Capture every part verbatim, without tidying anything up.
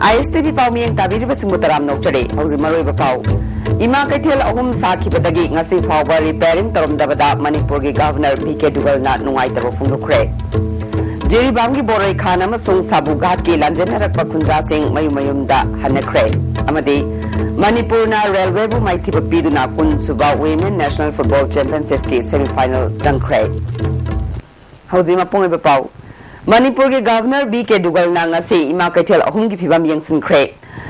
ꯑꯥꯏ ꯑꯦꯁ T V ꯄꯥꯎ ꯃꯤꯠꯌꯦꯡ ꯇꯥꯕꯤꯔꯤꯕꯁꯤꯡꯕꯨ ꯇꯔꯥꯝꯅ ꯑꯣꯛꯆꯔꯤ꯫ ꯍꯧꯖꯤꯛ ꯃꯔꯨꯑꯣꯏꯕ ꯄꯥꯎ꯫ ꯏꯃꯥ ꯀꯩꯊꯦꯜ ꯑꯍꯨꯝ ꯁꯥꯈꯤꯕꯗꯒꯤ ꯉꯁꯤ ꯐꯥꯎꯕ repairing ꯇꯧꯔꯝꯗꯕꯗ ꯃꯅꯤꯄꯨꯔꯒꯤ Governor ꯚꯤ ꯀꯦ ꯗꯨꯒꯜꯅ ꯅꯨꯡꯉꯥꯏꯇꯕ ꯐꯣꯡꯗꯣꯛꯈ꯭ꯔꯦ꯫ ꯖꯤꯔꯤꯕꯥꯝꯒꯤ ꯕꯣꯔꯩꯈꯥꯟ ꯑꯃꯁꯨꯡ ꯁꯥꯕꯨ ꯘꯥꯠꯀꯤ ꯂꯥꯟꯖꯦꯟꯅꯔꯛꯄ ꯈꯨꯟꯖꯥꯁꯤꯡ ꯃꯌꯨꯝ ꯃꯌꯨꯝꯗ ꯍꯟꯅꯈ꯭ꯔꯦ꯫ ꯑꯃꯗꯤ ꯃꯅꯤꯄꯨꯔꯅ ꯔꯦꯜꯋꯦꯕꯨ ꯃꯥꯏꯊꯤꯕ ꯄꯤꯗꯨꯅ ꯀꯨꯟ ꯁꯨꯕ Women National Football Championshipꯀꯤ semi final ꯆꯪꯈ꯭ꯔꯦ꯫ ꯍꯧꯖꯤꯛ ꯃꯄꯨꯡ ꯑꯣꯏꯕ ꯄꯥꯎ꯫ ꯃꯅꯤꯄꯨꯔꯒꯤ Governor ꯚꯤ ꯀꯦ ꯗꯨꯒꯜꯅ ꯉꯁꯤ ꯏꯃꯥ ꯀꯩꯊꯦꯜ ꯑꯍꯨꯝꯒꯤ ꯐꯤꯕꯝ ꯌꯦꯡꯁꯤꯟꯈ꯭ꯔꯦ꯫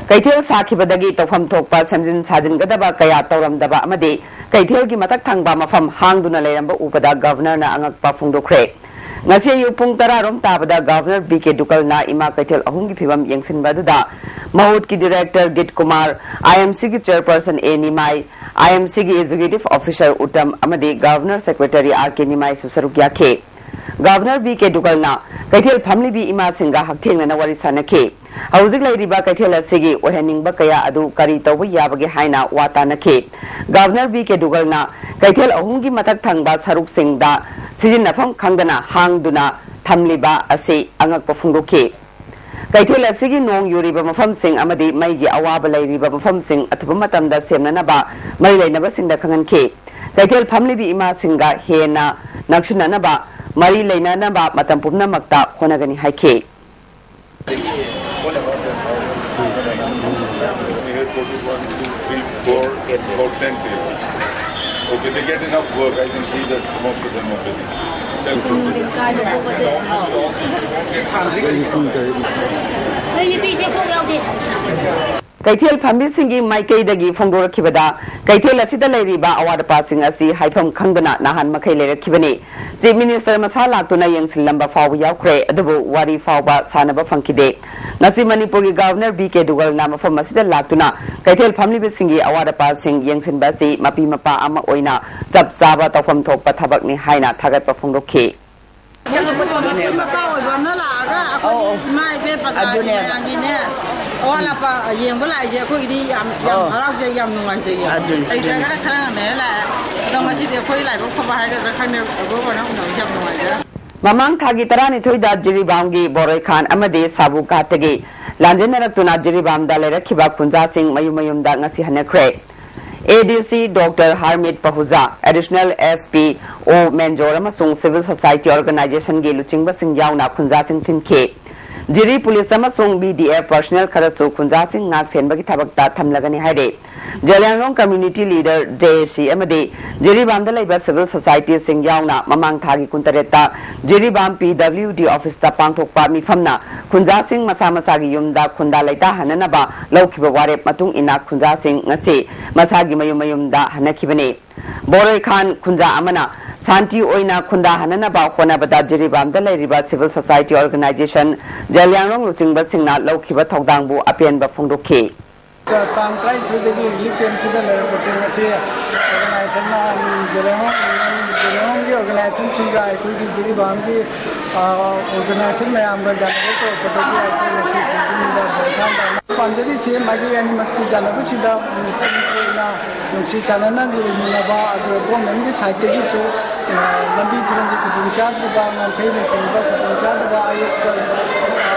ꯀꯩꯊꯦꯜ ꯁꯥꯈꯤꯕꯗꯒꯤ ꯇꯧꯐꯝ ꯊꯣꯛꯄ ꯁꯦꯝꯖꯤꯟ ꯁꯥꯖꯤꯟꯒꯗꯕ ꯀꯌꯥ ꯇꯧꯔꯝꯗꯕ ꯑꯃꯗꯤ ꯀꯩꯊꯦꯜꯒꯤ ꯃꯊꯛ ꯊꯪꯕ ꯃꯐꯝ ꯍꯥꯡꯗꯨꯅ ꯂꯩꯔꯝꯕ ꯎꯕꯗ Governorꯅ ꯑꯉꯛꯄ ꯐꯣꯡꯗꯣꯛꯈ꯭ꯔꯦ꯫ ꯉꯁꯤ ꯑꯌꯨꯛ ꯄꯨꯡ ꯇꯔꯥ ꯔꯣꯝ ꯇꯥꯕꯗ Governor ꯚꯤ ꯀꯦ ꯗꯨꯒꯜꯅ ꯏꯃꯥ ꯀꯩꯊꯦꯜ ꯑꯍꯨꯝꯒꯤ ꯐꯤꯕꯝ ꯌꯦꯡꯁꯤꯟꯕ ꯑꯗꯨꯗ ꯃꯍꯨꯠꯀꯤ Director ꯒꯤꯠ ꯀꯨꯃꯥꯔ, ꯑꯥꯏ ꯑꯦꯝ ꯁꯤꯒꯤ Chairperson ꯑꯦ ꯅꯤꯃꯥꯏ, ꯑꯥꯏ ꯑꯦꯝ ꯁꯤꯒꯤ Executive Officer ꯎꯇꯝ ꯑꯃꯗꯤ Governor Secretary ꯑꯥꯔ ꯀꯦ ꯅꯤꯃꯥꯏꯁꯨ ꯁꯔꯨꯛ ꯌꯥꯈꯤ꯫ Governor ꯚꯤ ꯀꯦ ꯗꯨꯒꯜꯅ ꯀꯩꯊꯦꯜ ꯐꯝꯂꯤꯕꯤ ꯏꯃꯥꯁꯤꯡꯒ ꯍꯛꯊꯦꯡꯅꯅ ꯋꯥꯔꯤ ꯁꯥꯅꯈꯤ꯫ ꯍꯧꯖꯤꯛ ꯂꯩꯔꯤꯕ ꯀꯩꯊꯦꯜ ꯑꯁꯤꯒꯤ ꯑꯣꯏꯍꯟꯅꯤꯡꯕ ꯀꯌꯥ ꯑꯗꯨ ꯀꯔꯤ ꯇꯧꯕ ꯌꯥꯕꯒꯦ ꯍꯥꯏꯅ ꯋꯥ ꯇꯥꯅꯈꯤ꯫ Governor ꯚꯤ ꯀꯦ ꯗꯨꯒꯜꯅ ꯀꯩꯊꯦꯜ ꯑꯍꯨꯝꯒꯤ ꯃꯊꯛ ꯊꯪꯕ ꯁꯔꯨꯛꯁꯤꯡꯗ ꯁꯤꯖꯤꯟꯅꯐꯝ ꯈꯪꯗꯅ ꯍꯥꯡꯗꯨꯅ ꯊꯝꯂꯤꯕ ꯑꯁꯤ ꯑꯉꯛꯄ ꯐꯣꯡꯗꯣꯛꯈꯤ꯫ ꯀꯩꯊꯦꯜ ꯑꯁꯤꯒꯤ ꯅꯣꯡ ꯌꯨꯔꯤꯕ ꯃꯐꯝꯁꯤꯡ ꯑꯃꯗꯤ ꯃꯩꯒꯤ ꯑꯋꯥꯕ ꯂꯩꯔꯤꯕ ꯃꯐꯝꯁꯤꯡ ꯑꯊꯨꯕ ꯃꯇꯝꯗ ꯁꯦꯝꯅꯅꯕ ꯃꯔꯤ ꯂꯩꯅꯕꯁꯤꯡꯗ ꯈꯪꯍꯟꯈꯤ꯫ ꯀꯩꯊꯦꯜ ꯐꯝꯂꯤꯕꯤ ꯏꯃꯥꯁꯤꯡꯒ ꯍꯦꯟꯅ ꯅꯛꯁꯤꯟꯅꯅꯕ, ꯃꯔꯤ ꯂꯩꯅꯅꯕ ꯃꯇꯝ ꯄꯨꯝꯅꯃꯛꯇ ꯍꯣꯠꯅꯒꯅꯤ ꯍꯥꯏꯈꯤ꯫ Four, four, ten people. Okay, they get enough work. I can see that most of them are busy. ꯀꯩꯊꯦꯜ ꯐꯝꯕꯤꯁꯤꯡꯒꯤ ꯃꯥꯏꯀꯩꯗꯒꯤ ꯐꯣꯡꯗꯣꯔꯛꯈꯤꯕꯗ, ꯀꯩꯊꯦꯜ ꯑꯁꯤꯗ ꯂꯩꯔꯤꯕ ꯑꯋꯥꯠ ꯑꯄꯥꯁꯤꯡ ꯑꯁꯤ ꯍꯥꯏꯐꯝ ꯈꯪꯗꯅ ꯅꯍꯥꯟ ꯃꯈꯩ ꯂꯩꯔꯛꯈꯤꯕꯅꯤ꯫ Chief Minister ꯃꯁꯥ ꯂꯥꯛꯇꯨꯅ ꯌꯦꯡꯁꯤꯜꯂꯝꯕ ꯐꯥꯎꯕ ꯌꯥꯎꯈ꯭ꯔꯦ, ꯑꯗꯨꯕꯨ ꯋꯥꯔꯤ ꯐꯥꯎꯕ ꯁꯥꯅꯕ ꯐꯪꯈꯤꯗꯦ꯫ ꯉꯁꯤ ꯃꯅꯤꯄꯨꯔꯒꯤ Governor ꯚꯤ ꯀꯦ ꯗꯨꯒꯜꯅ ꯃꯐꯝ ꯑꯁꯤꯗ ꯂꯥꯛꯇꯨꯅ ꯀꯩꯊꯦꯜ ꯐꯝꯂꯤꯕꯁꯤꯡꯒꯤ ꯑꯋꯥꯠ ꯑꯄꯥꯁꯤꯡ ꯌꯦꯡꯁꯤꯟꯕ ꯑꯁꯤ ꯃꯄꯤ ꯃꯄꯥ ꯑꯃ ꯑꯣꯏꯅ ꯆꯞ ꯆꯥꯕ ꯇꯧꯐꯝ ꯊꯣꯛꯄ ꯊꯕꯛꯅꯤ ꯍꯥꯏꯅ ꯊꯥꯒꯠꯄ ꯐꯣꯡꯗꯣꯛꯈꯤ꯫ ꯃꯄꯤ ꯃꯄꯥ ꯑꯣꯏꯕ ꯑꯃꯅ ꯂꯥꯛꯑꯒ ꯑꯩꯈꯣꯏꯒꯤ ꯏꯃꯥ ꯏꯕꯦꯟ ꯄ꯭ꯔꯖꯥꯒꯤ ꯑꯗꯨꯅꯦ꯫ ꯃꯌꯥꯝꯒꯤꯅꯦ, ꯑꯋꯥꯠ ꯑꯄꯥ ꯌꯦꯡꯕ ꯂꯥꯛꯏꯁꯦ ꯑꯩꯈꯣꯏꯒꯤꯗꯤ ꯌꯥꯝ, ꯌꯥꯝ ꯍꯔꯥꯎꯖꯩ, ꯌꯥꯝ ꯅꯨꯡꯉꯥꯏꯖꯩꯌꯦ꯫ ꯑꯗꯨꯅꯤ꯫ ꯂꯩꯇ꯭ꯔꯒꯅ ꯈꯔ ꯉꯟꯅ ꯂꯥꯛꯑꯦ꯫ ꯑꯗꯣ ꯉꯁꯤꯗꯤ ꯑꯩꯈꯣꯏ ꯂꯥꯏꯕꯛ ꯐꯕ ꯍꯥꯏꯒꯗ꯭ꯔꯥ ꯈꯪꯗꯦ, ꯑꯩꯈꯣꯏ ꯎꯅꯕꯁꯦ ꯌꯥꯝ ꯅꯨꯡꯉꯥꯏꯖꯔꯦ꯫ ꯃꯃꯥꯡ ꯊꯥꯒꯤ ꯇꯔꯥꯅꯤꯊꯣꯏꯗ ꯖꯤꯔꯤꯕꯥꯝꯒꯤ ꯕꯣꯔꯣꯏꯈꯥꯟ ꯑꯃꯗꯤ ꯁꯥꯕꯨ ꯘꯥꯠꯇꯒꯤ ꯂꯥꯟꯖꯦꯟꯅꯔꯛꯇꯨꯅ ꯖꯤꯔꯤꯕꯥꯝꯗ ꯂꯩꯔꯛꯈꯤꯕ ꯈꯨꯟꯖꯥꯁꯤꯡ ꯃꯌꯨꯝ ꯃꯌꯨꯝꯗ ꯉꯁꯤ ꯍꯟꯅꯈ꯭ꯔꯦ꯫ ADC Doctor Harmit Pahuja, Additional SP O Menjor ꯑꯃꯁꯨꯡ Civil Society Organization ꯒꯤ ꯂꯨꯆꯤꯡꯕꯁꯤꯡ ꯌꯥꯎꯅ ꯈꯨꯟꯖꯥꯁꯤꯡ ꯊꯤꯟꯈꯤ꯫ ꯖꯤꯔꯤ ꯄꯨꯂꯤꯁ ꯑꯃꯁꯨꯡ BDF personnel ꯈꯔꯁꯨ ꯈꯨꯟꯖꯥꯁꯤꯡ ꯉꯥꯛ ꯁꯦꯟꯕꯒꯤ ꯊꯕꯛꯇ ꯊꯝꯂꯒꯅꯤ ꯍꯥꯏꯔꯦ꯫ ꯖꯦꯂꯤꯌꯥꯡꯔꯣꯡ Community Leader, JAC, ꯑꯃꯗꯤ ꯖꯤꯔꯤꯕꯥꯝꯗ ꯂꯩꯕ civil society ꯁꯤꯡ ꯌꯥꯎꯅ ꯃꯃꯥꯡ ꯊꯥꯒꯤ ꯀꯨꯟꯇꯔꯦꯠꯇ ꯖꯤꯔꯤꯕꯥꯝ PWD office ꯇ ꯄꯥꯡꯊꯣꯛꯄ ꯃꯤꯐꯝꯅ ꯈꯨꯟꯖꯥꯁꯤꯡ ꯃꯁꯥ ꯃꯁꯥꯒꯤ ꯌꯨꯝꯗ ꯈꯨꯟꯗꯥ ꯂꯩꯇꯥꯍꯟꯅꯅꯕ ꯂꯧꯈꯤꯕ ꯋꯥꯔꯦꯞ ꯃꯇꯨꯡ ꯏꯟꯅ ꯈꯨꯟꯖꯥꯁꯤꯡ ꯉꯁꯤ ꯃꯁꯥꯒꯤ ꯃꯌꯨꯝ ꯃꯌꯨꯝꯗ ꯍꯟꯅꯈꯤꯕꯅꯤ꯫ ꯕꯣꯔꯣꯏꯈꯥꯟ ꯈꯨꯟꯖꯥ ꯑꯃꯅ ꯁꯥꯟꯇꯤ ꯑꯣꯏꯅ ꯈꯨꯟꯗꯥꯍꯟꯅꯅꯕ ꯍꯣꯠꯅꯕꯗ ꯖꯤꯔꯤꯕꯥꯝꯗ ꯂꯩꯔꯤꯕ civil society organization, ꯖꯦꯂꯤꯌꯥꯡꯔꯣꯡ ꯂꯨꯆꯤꯡꯕꯁꯤꯡꯅ ꯂꯧꯈꯤꯕ ꯊꯧꯗꯥꯡꯕꯨ ꯑꯄꯦꯟꯕ ꯐꯣꯡꯗꯣꯛꯈꯤ꯫ ꯇꯥꯡ ꯇꯔꯥꯅꯤꯊꯣꯏꯗꯒꯤ relief camp ꯁꯤꯗ ꯂꯩꯔꯛꯄꯁꯤꯡ ꯑꯁꯤ organization ꯅ, ꯖꯦꯂꯤꯌꯥꯡꯔꯣꯡ, ꯖꯦꯂꯤꯌꯥꯡꯔꯣꯡꯒꯤ organization ꯁꯤꯡꯒ ꯑꯩꯈꯣꯏꯒꯤ ꯖꯤꯔꯤꯕꯥꯝꯒꯤ, ꯑ, organization ꯃꯌꯥꯝꯒ ꯌꯥꯅꯕ ꯇꯧꯔꯛꯄꯗꯒꯤ ꯑꯩꯈꯣꯏ ꯉꯁꯤ ꯁꯤꯡꯖꯃꯩꯗ ꯕꯣꯔꯣꯏꯈꯥꯟꯗ ꯄꯥꯝꯖꯔꯤꯁꯤ ꯃꯥꯒꯤ ꯑꯅꯤꯃꯛꯀꯤ ꯌꯥꯅꯕꯁꯤꯗ, ꯎꯝ, ꯑꯩꯈꯣꯏꯅ ꯅꯨꯡꯁꯤ ꯆꯥꯟꯅꯅ ꯂꯩꯃꯤꯟꯅꯕ, ꯑꯗꯨꯒ government ꯀꯤ side ꯇꯒꯤꯁꯨ, ꯑ, ꯂꯝꯕꯤ ꯊꯣꯡꯒꯤ ꯈꯨꯗꯣꯡꯆꯥꯗ꯭ꯔꯤꯕ, ꯉꯝꯈꯩꯅꯆꯤꯡꯕ ꯈꯨꯗꯣꯡꯆꯥꯗꯕ, ꯑꯌꯦꯠꯄ, ꯑ,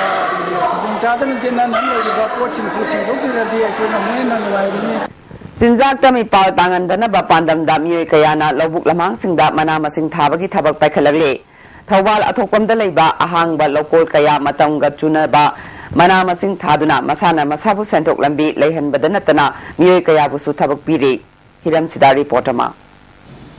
ꯈꯨꯗꯣꯡꯆꯥꯗꯅ ꯆꯦꯟꯅꯅ ꯂꯩꯔꯤꯕ ꯄꯣꯠꯁꯤꯡꯁꯤ ꯁꯦꯡꯗꯣꯛꯄꯤꯔꯗꯤ ꯑꯩꯈꯣꯏꯅ ꯑꯃꯨꯛ ꯍꯦꯟꯅ ꯅꯨꯡꯉꯥꯏꯒꯅꯤ꯫ ꯆꯤꯟꯖꯥꯛꯇ ꯃꯤꯄꯥꯜ ꯇꯥꯡꯍꯟꯗꯅꯕ ꯄꯥꯟꯗꯝꯗ ꯃꯤꯑꯣꯏ ꯀꯌꯥꯅ ꯂꯧꯕꯨꯛ ꯂꯝꯍꯥꯡꯁꯤꯡꯗ ꯃꯅꯥ ꯃꯁꯤꯡ ꯊꯥꯕꯒꯤ ꯊꯕꯛ ꯄꯥꯏꯈꯠꯂꯛꯂꯤ꯫ ꯊꯧꯕꯥꯜ ꯑꯊꯣꯛꯄꯝꯗ ꯂꯩꯕ ꯑꯍꯥꯡꯕ ꯂꯧꯀꯣꯜ ꯀꯌꯥ ꯃꯇꯝꯒ ꯆꯨꯅꯕ ꯃꯅꯥ ꯃꯁꯤꯡ ꯊꯥꯗꯨꯅ ꯃꯁꯥꯅ ꯃꯁꯥꯕꯨ ꯁꯦꯟꯊꯣꯛ ꯂꯝꯕꯤ ꯂꯩꯍꯟꯕꯗ ꯅꯠꯇꯅ ꯃꯤꯑꯣꯏ ꯀꯌꯥꯕꯨꯁꯨ ꯊꯕꯛ ꯄꯤꯔꯤ꯫ ꯍꯤꯔꯝꯁꯤꯗ report ꯑꯃ꯫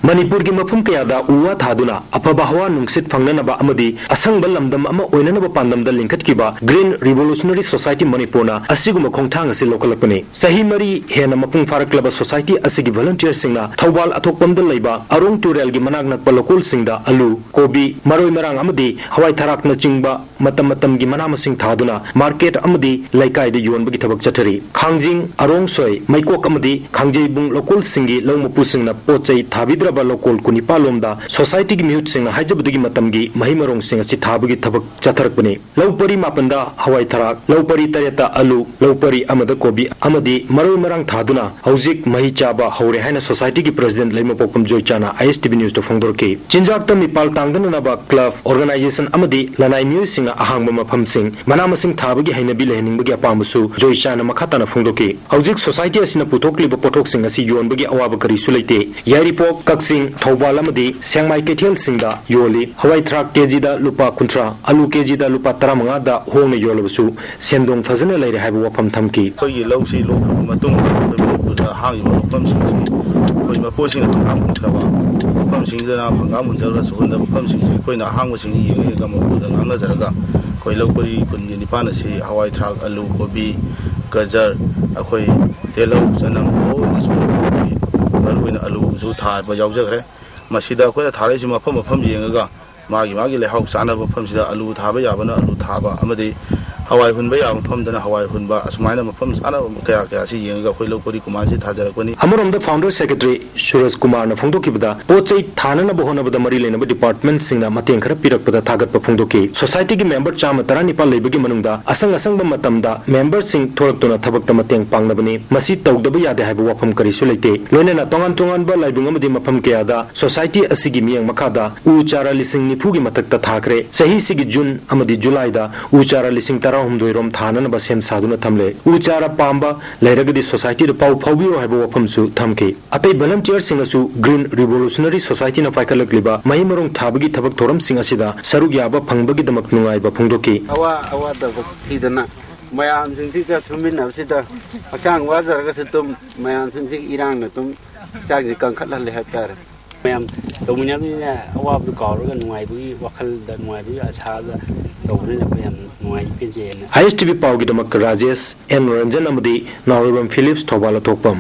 ꯃꯅꯤꯄꯨꯔꯒꯤ ꯃꯐꯝ ꯀꯌꯥꯗ ꯎ ꯋꯥ ꯊꯥꯗꯨꯅ ꯑꯐꯕ ꯍꯋꯥ ꯅꯨꯡꯁꯤꯠ ꯐꯪꯅꯅꯕ ꯑꯃꯗꯤ ꯑꯁꯪꯕ ꯂꯝꯗꯝ ꯑꯃ ꯑꯣꯏꯅꯅꯕ ꯄꯥꯟꯗꯝꯗ ꯂꯤꯡꯈꯠꯈꯤꯕ Green Revolutionary Society ꯃꯅꯤꯄꯨꯔꯅ ꯑꯁꯤꯒꯨꯝꯕ ꯈꯣꯡꯊꯥꯡ ꯑꯁꯤ ꯂꯧꯈꯠꯂꯛꯄꯅꯤ꯫ ꯆꯍꯤ ꯃꯔꯤ ꯍꯦꯟꯅ ꯃꯄꯨꯡ ꯐꯥꯔꯛꯂꯕ society ꯑꯁꯤꯒꯤ volunteer ꯁꯤꯡꯅ ꯊꯧꯕꯥꯜ ꯑꯊꯣꯛꯄꯝꯗ ꯂꯩꯕ ꯑꯔꯣꯡ ꯇꯨꯔꯦꯜꯒꯤ ꯃꯅꯥꯛ ꯅꯛꯄ ꯂꯧꯀꯣꯜꯁꯤꯡꯗ ꯑꯂꯨ, ꯀꯣꯕꯤ, ꯃꯔꯣꯏ ꯃꯔꯥꯡ ꯑꯃꯗꯤ ꯍꯋꯥꯏ ꯊꯔꯥꯛꯅꯆꯤꯡꯕ ꯃꯇꯝ ꯃꯇꯝꯒꯤ ꯃꯅꯥ ꯃꯁꯤꯡ ꯊꯥꯗꯨꯅ market ꯑꯃꯗꯤ ꯂꯩꯀꯥꯏꯗ ꯌꯣꯟꯕꯒꯤ ꯊꯕꯛ ꯆꯠꯊꯔꯤ꯫ ꯈꯥꯡꯖꯤꯡ, ꯑꯔꯣꯡ ꯁꯣꯏ, ꯃꯩꯀꯣꯛ ꯑꯃꯗꯤ ꯈꯥꯡꯖꯩꯕꯨꯡ ꯂꯧꯀꯣꯜꯁꯤꯡꯒꯤ ꯂꯧ ꯃꯄꯨꯁꯤꯡꯅ ꯄꯣꯠ ꯆꯩ ꯊꯥꯕꯤꯗ꯭ꯔꯕ ꯂꯧꯀꯣꯜ ꯀꯨꯟꯅꯤꯄꯥꯜ ꯂꯣꯝꯗ ꯁꯣꯁꯥꯏꯇꯤꯒꯤ ꯃꯤꯍꯨꯠꯁꯤꯡꯅ ꯍꯥꯏꯖꯕꯗꯒꯤ ꯃꯇꯝꯒꯤ ꯃꯍꯩ ꯃꯔꯣꯡꯁꯤꯡ ꯑꯁꯤ ꯊꯥꯕꯒꯤ ꯊꯕꯛ ꯆꯠꯊꯔꯛꯄꯅꯤ꯫ ꯂꯧ ꯄꯔꯤ ꯃꯥꯄꯟꯗ ꯍꯋꯥꯏ ꯊꯔꯥꯛ, ꯂꯧ ꯄꯔꯤ ꯇꯔꯦꯠꯇ ꯑꯂꯨ, ꯂꯧ ꯄꯔꯤ ꯑꯃꯗ ꯀꯣꯕꯤ ꯑꯃꯗꯤ ꯃꯔꯣꯏ ꯃꯔꯥꯡ ꯊꯥꯗꯨꯅ ꯍꯧꯖꯤꯛ ꯃꯍꯩ ꯆꯥꯕ ꯍꯧꯔꯦ ꯍꯥꯏꯅ ꯁꯣꯁꯥꯏꯇꯤꯒꯤ ꯄ꯭ꯔꯁꯤꯗꯦꯟꯠ ꯂꯩꯃꯄꯣꯛꯄꯝ ꯖꯣꯏꯆꯥꯅ ISTV ꯅ꯭ꯌꯨꯁꯇ ꯐꯣꯡꯗꯣꯔꯛꯈꯤ꯫ ꯆꯤꯟꯖꯥꯛꯇ ꯃꯤꯄꯥꯜ ꯇꯥꯡꯗꯅꯅꯕ ꯀ꯭ꯂꯕ, ꯑꯣꯔꯒꯅꯥꯏꯖꯦꯁꯟ ꯑꯃꯗꯤ ꯂꯅꯥꯏ ꯃꯤꯑꯣꯏꯁꯤꯡꯅ ꯑꯍꯥꯡꯕ ꯃꯐꯝꯁꯤꯡ ꯃꯅꯥ ꯃꯁꯤꯡ ꯊꯥꯕꯒꯤ ꯍꯩꯅꯕꯤ ꯂꯩꯍꯟꯅꯤꯡꯕꯒꯤ ꯑꯄꯥꯝꯕꯁꯨ ꯖꯣꯏꯆꯥꯅ ꯃꯈꯥ ꯇꯥꯅ ꯐꯣꯡꯗꯣꯛꯈꯤ꯫ ꯍꯧꯖꯤꯛ ꯁꯣꯁꯥꯏꯇꯤ ꯑꯁꯤꯅ ꯄꯨꯊꯣꯛꯂꯤꯕ ꯄꯣꯠꯊꯣꯛꯁꯤꯡ ꯑꯁꯤ ꯌꯣꯟꯕꯒꯤ ꯑꯋꯥꯕ ꯀꯔꯤꯁꯨ ꯂꯩꯇꯦ꯫ ꯌꯥꯏꯔꯤꯄꯣꯛ, ꯀꯛꯆꯤꯡ, ꯊꯧꯕꯥꯜ ꯑꯃꯗꯤ ꯁꯦꯡꯃꯥꯏ ꯀꯩꯊꯦꯜꯁꯤꯡꯗ ꯌꯣꯜꯂꯤ꯫ ꯍꯋꯥꯏ ꯊꯔꯥꯛ ꯀꯦꯖꯤꯗ ꯂꯨꯄꯥ ꯀꯨꯟꯊ꯭ꯔꯥ, ꯑꯂꯨ ꯀꯦꯖꯤꯗ ꯂꯨꯄꯥ ꯇꯔꯥꯃꯉꯥꯗ ꯍꯣꯡꯅ ꯌꯣꯜꯂꯕꯁꯨ ꯁꯦꯟꯗꯣꯡ ꯐꯖꯅ ꯂꯩꯔꯦ ꯍꯥꯏꯕ ꯋꯥꯐꯝ ꯊꯝꯈꯤ꯫ ꯑꯩꯈꯣꯏꯒꯤ ꯂꯧꯁꯤ ꯂꯣꯛꯈ꯭ꯔꯕ ꯃꯇꯨꯡꯗ ꯑꯩꯈꯣꯏ ꯃꯅꯤꯄꯨꯔꯗ ꯍꯥꯡꯉꯤꯕ ꯃꯐꯝꯁꯤꯡꯁꯤ ꯑꯩꯈꯣꯏ ꯃꯄꯣꯠꯁꯤꯡꯅ ꯍꯪꯒꯥꯝ ꯍꯨꯟꯈ꯭ꯔꯕ ꯃꯐꯝꯁꯤꯡꯗꯨꯅ ꯍꯪꯒꯥꯝ ꯍꯨꯟꯖꯔꯒ ꯁꯨꯍꯟꯗꯕ ꯃꯐꯝꯁꯤꯡꯁꯤ ꯑꯩꯈꯣꯏꯅ ꯑꯍꯥꯡꯕꯁꯤꯡ ꯌꯦꯡꯉꯒ ꯃꯄꯨꯗ ꯉꯥꯡꯅꯖꯔꯒ ꯑꯩꯈꯣꯏ ꯂꯧ ꯄꯔꯤ ꯀꯨꯟꯒꯤ ꯅꯤꯄꯥꯟ ꯑꯁꯤ ꯍꯋꯥꯏ ꯊꯔꯥꯛ, ꯑꯂꯨ, ꯀꯣꯕꯤ, ꯒꯖꯔ, ꯑꯩꯈꯣꯏ ꯇꯤꯜꯍꯧ, ꯆꯅꯝ ꯂꯣꯏꯅ ꯁꯨꯅ ꯊꯥꯕꯒꯤ ꯃꯔꯨꯑꯣꯏꯅ ꯑꯂꯨꯁꯨ ꯊꯥꯕ ꯌꯥꯎꯖꯈ꯭ꯔꯦ꯫ ꯃꯁꯤꯗ ꯑꯩꯈꯣꯏꯅ ꯊꯥꯔꯛꯏꯁꯤ ꯃꯐꯝ ꯃꯐꯝ ꯌꯦꯡꯉꯒ ꯃꯥꯒꯤ ꯃꯥꯒꯤ ꯂꯩꯍꯥꯎ ꯆꯥꯅꯕ ꯃꯐꯝꯁꯤꯗ ꯑꯂꯨ ꯊꯥꯕ ꯌꯥꯕꯅ ꯑꯂꯨ ꯊꯥꯕ ꯑꯃꯗꯤ ꯍꯋꯥꯏ ꯍꯨꯟꯕ ꯌꯥꯕ ꯃꯐꯝꯗꯅ ꯍꯋꯥꯏ ꯍꯨꯟꯕ, ꯑꯁꯨꯃꯥꯏꯅ ꯃꯐꯝ ꯆꯥꯅꯕ ꯀꯌꯥ ꯀꯌꯥꯁꯤ ꯌꯦꯡꯉꯒ ꯑꯩꯈꯣꯏ ꯂꯧ ꯄꯔꯤ ꯀꯨꯟꯃꯥꯄꯟꯁꯤ ꯊꯥꯖꯔꯛꯄꯅꯤ꯫ ꯑꯃꯔꯣꯝꯗ ꯐꯥꯎꯟꯗꯔ ꯁꯦꯀ꯭ꯔꯦꯇꯔꯤ ꯁꯨꯔꯖ ꯀꯨꯃꯥꯔꯅ ꯐꯣꯡꯗꯣꯛꯈꯤꯕꯗ, ꯄꯣꯠ ꯆꯩ ꯊꯥꯅꯅꯕ ꯍꯣꯠꯅꯕꯗ ꯃꯔꯤ ꯂꯩꯅꯕ ꯗꯤꯄꯥꯔꯠꯃꯦꯟꯠꯁꯤꯡꯅ ꯃꯇꯦꯡ ꯈꯔ ꯄꯤꯔꯛꯄꯗ ꯊꯥꯒꯠꯄ ꯐꯣꯡꯗꯣꯛꯈꯤ꯫ ꯁꯣꯁꯥꯏꯇꯤꯒꯤ ꯃꯦꯝꯕꯔ ꯆꯥꯝꯃ ꯇꯔꯥꯅꯤꯄꯥꯜ ꯂꯩꯕꯒꯤ ꯃꯅꯨꯡꯗ ꯑꯁꯪ ꯑꯁꯪꯕ ꯃꯇꯝꯗ ꯃꯦꯝꯕꯔꯁꯤꯡ ꯊꯣꯔꯛꯇꯨꯅ ꯊꯕꯛꯇ ꯃꯇꯦꯡ ꯄꯥꯡꯅꯕꯅꯤ꯫ ꯃꯁꯤ ꯇꯧꯗꯕ ꯌꯥꯗꯦ ꯍꯥꯏꯕ ꯋꯥꯐꯝ ꯀꯔꯤꯁꯨ ꯂꯩꯇꯦ꯫ ꯂꯣꯏꯅꯅ ꯇꯣꯉꯥꯟ ꯇꯣꯉꯥꯟꯕ ꯂꯥꯏꯕꯨꯡ ꯑꯃꯗꯤ ꯃꯐꯝ ꯀꯌꯥꯗ ꯁꯣꯁꯥꯏꯇꯤ ꯑꯁꯤꯒꯤ ꯃꯤꯠꯌꯦꯡ ꯃꯈꯥꯗ ꯎ ꯆꯥꯔꯥ ꯂꯤꯁꯤꯡ ꯅꯤꯐꯨꯒꯤ ꯃꯊꯛꯇ ꯊꯥꯈ꯭ꯔꯦ꯫ ꯆꯍꯤꯁꯤꯒꯤ ꯖꯨꯟ ꯑꯃꯗꯤ ꯖꯨꯂꯥꯏꯗ ꯎ ꯆꯥꯔꯥ ꯂꯤꯁꯤꯡ ꯇꯔꯥꯍꯨꯝꯗꯣꯏ ꯔꯣꯝ ꯊꯥꯅꯅꯕ ꯁꯦꯝ ꯁꯥꯗꯨꯅ ꯊꯝꯂꯦ꯫ ꯎ ꯆꯥꯔꯥ ꯄꯥꯝꯕ ꯂꯩꯔꯒꯗꯤ ꯁꯣꯁꯥꯏꯇꯤꯗ ꯄꯥꯎ ꯐꯥꯎꯕꯤꯌꯨ ꯍꯥꯏꯕ ꯋꯥꯐꯝꯁꯨ ꯊꯝꯈꯤ꯫ ꯑꯇꯩ ꯚꯣꯂꯨꯟꯇꯤꯌꯔꯁꯤꯡꯅꯁꯨ Green Revolutionary Society ꯅ ꯄꯥꯏꯈꯠꯂꯛꯂꯤꯕ ꯃꯍꯩ ꯃꯔꯣꯡ ꯊꯥꯕꯒꯤ ꯊꯕꯛ ꯊꯧꯔꯝꯁꯤꯡ ꯑꯁꯤꯗ ꯁꯔꯨꯛ ꯌꯥꯕ ꯐꯪꯕꯒꯤꯗꯃꯛ ꯅꯨꯡꯉꯥꯏꯕ ꯐꯣꯡꯗꯣꯛꯈꯤ꯫ ꯑꯋꯥ ꯑꯋꯥꯗꯕ ꯊꯤꯗꯅ ꯃꯌꯥꯝꯁꯤꯡꯁꯤꯒ ꯁꯨꯃꯤꯟꯅꯕꯁꯤꯗ ꯍꯛꯆꯥꯡ ꯋꯥꯖꯔꯒꯁꯨ ꯑꯗꯨꯝ ꯃꯌꯥꯝꯁꯤꯡꯁꯤꯒꯤ ꯏꯔꯥꯡꯅ ꯑꯗꯨꯝ ꯍꯛꯆꯥꯡꯁꯤ ꯀꯟꯈꯠꯍꯜꯂꯦ ꯍꯥꯏꯕ ꯇꯥꯔꯦ꯫ ꯃꯌꯥꯝ ꯇꯧꯃꯤꯟꯅꯕꯅꯤꯅ ꯑꯋꯥꯕꯗꯨ ꯀꯥꯎꯔꯒ ꯅꯨꯡꯉꯥꯏꯕꯒꯤ ꯋꯥꯈꯜꯗ, ꯅꯨꯡꯉꯥꯏꯕꯒꯤ ꯑꯁꯥꯗ ꯇꯧꯕꯅꯤꯅ ꯑꯩꯈꯣꯏ ꯌꯥꯝ ꯅꯨꯡꯉꯥꯏ, ꯄꯦꯟꯖꯩꯑꯅ꯫ ISTV ꯄꯥꯎꯒꯤꯗꯃꯛ ꯔꯥꯖꯦꯁ ꯑꯦꯟ ꯔꯟꯖꯟ ꯑꯃꯗꯤ ꯅꯥꯎꯔꯦꯝꯕꯝ ꯐꯤꯂꯤꯞꯁ, ꯊꯧꯕꯥꯜ ꯑꯊꯣꯛꯄꯝ꯫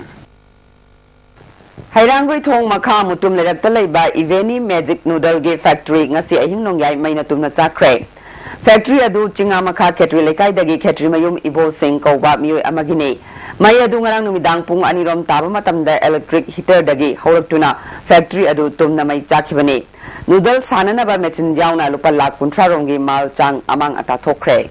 ꯍꯩꯔꯥꯡꯒꯣꯏ ꯊꯣꯡ ꯃꯈꯥ ꯃꯨꯇꯨꯝ ꯂꯩꯔꯛꯇ ꯂꯩꯕ ꯏꯚꯦꯅꯤ ꯃꯦꯖꯤꯛ ꯅꯨꯗꯜꯒꯤ ꯐꯦꯛꯇꯔꯤ ꯉꯁꯤ ꯑꯍꯤꯡ ꯅꯣꯡꯌꯥꯏ ꯃꯩꯅ ꯇꯨꯝꯅ ꯆꯥꯛꯈ꯭ꯔꯦ꯫ ꯐꯦꯛꯇꯔꯤ ꯑꯗꯨ ꯆꯤꯡꯉꯥ ꯃꯈꯥ ꯈꯦꯇ꯭ꯔꯤ ꯂꯩꯀꯥꯏꯗꯒꯤ ꯈꯦꯇ꯭ꯔꯤ ꯃꯌꯨꯝ ꯏꯕꯣ ꯁꯤꯡ ꯀꯧꯕ ꯃꯤꯑꯣꯏ ꯑꯃꯒꯤꯅꯤ꯫ ꯃꯩ ꯑꯗꯨ ꯉꯔꯥꯡ ꯅꯨꯃꯤꯗꯥꯡ ꯄꯨꯡ ꯑꯅꯤ ꯔꯣꯝ ꯇꯥꯕ ꯃꯇꯝꯗ electric heater ꯗꯒꯤ ꯍꯧꯔꯛꯇꯨꯅ factory ꯑꯗꯨ ꯇꯨꯝꯅ ꯃꯩ ꯆꯥꯛꯈꯤꯕꯅꯤ꯫ Noodle ꯁꯥꯅꯅꯕ machine ꯌꯥꯎꯅ ꯂꯨꯄꯥ ꯂꯥꯈ ꯀꯨꯟꯊ꯭ꯔꯥ ꯔꯣꯝꯒꯤ ꯃꯥꯜ ꯆꯥꯡ ꯑꯃꯥꯡ ꯑꯇꯥ ꯊꯣꯛꯈ꯭ꯔꯦ꯫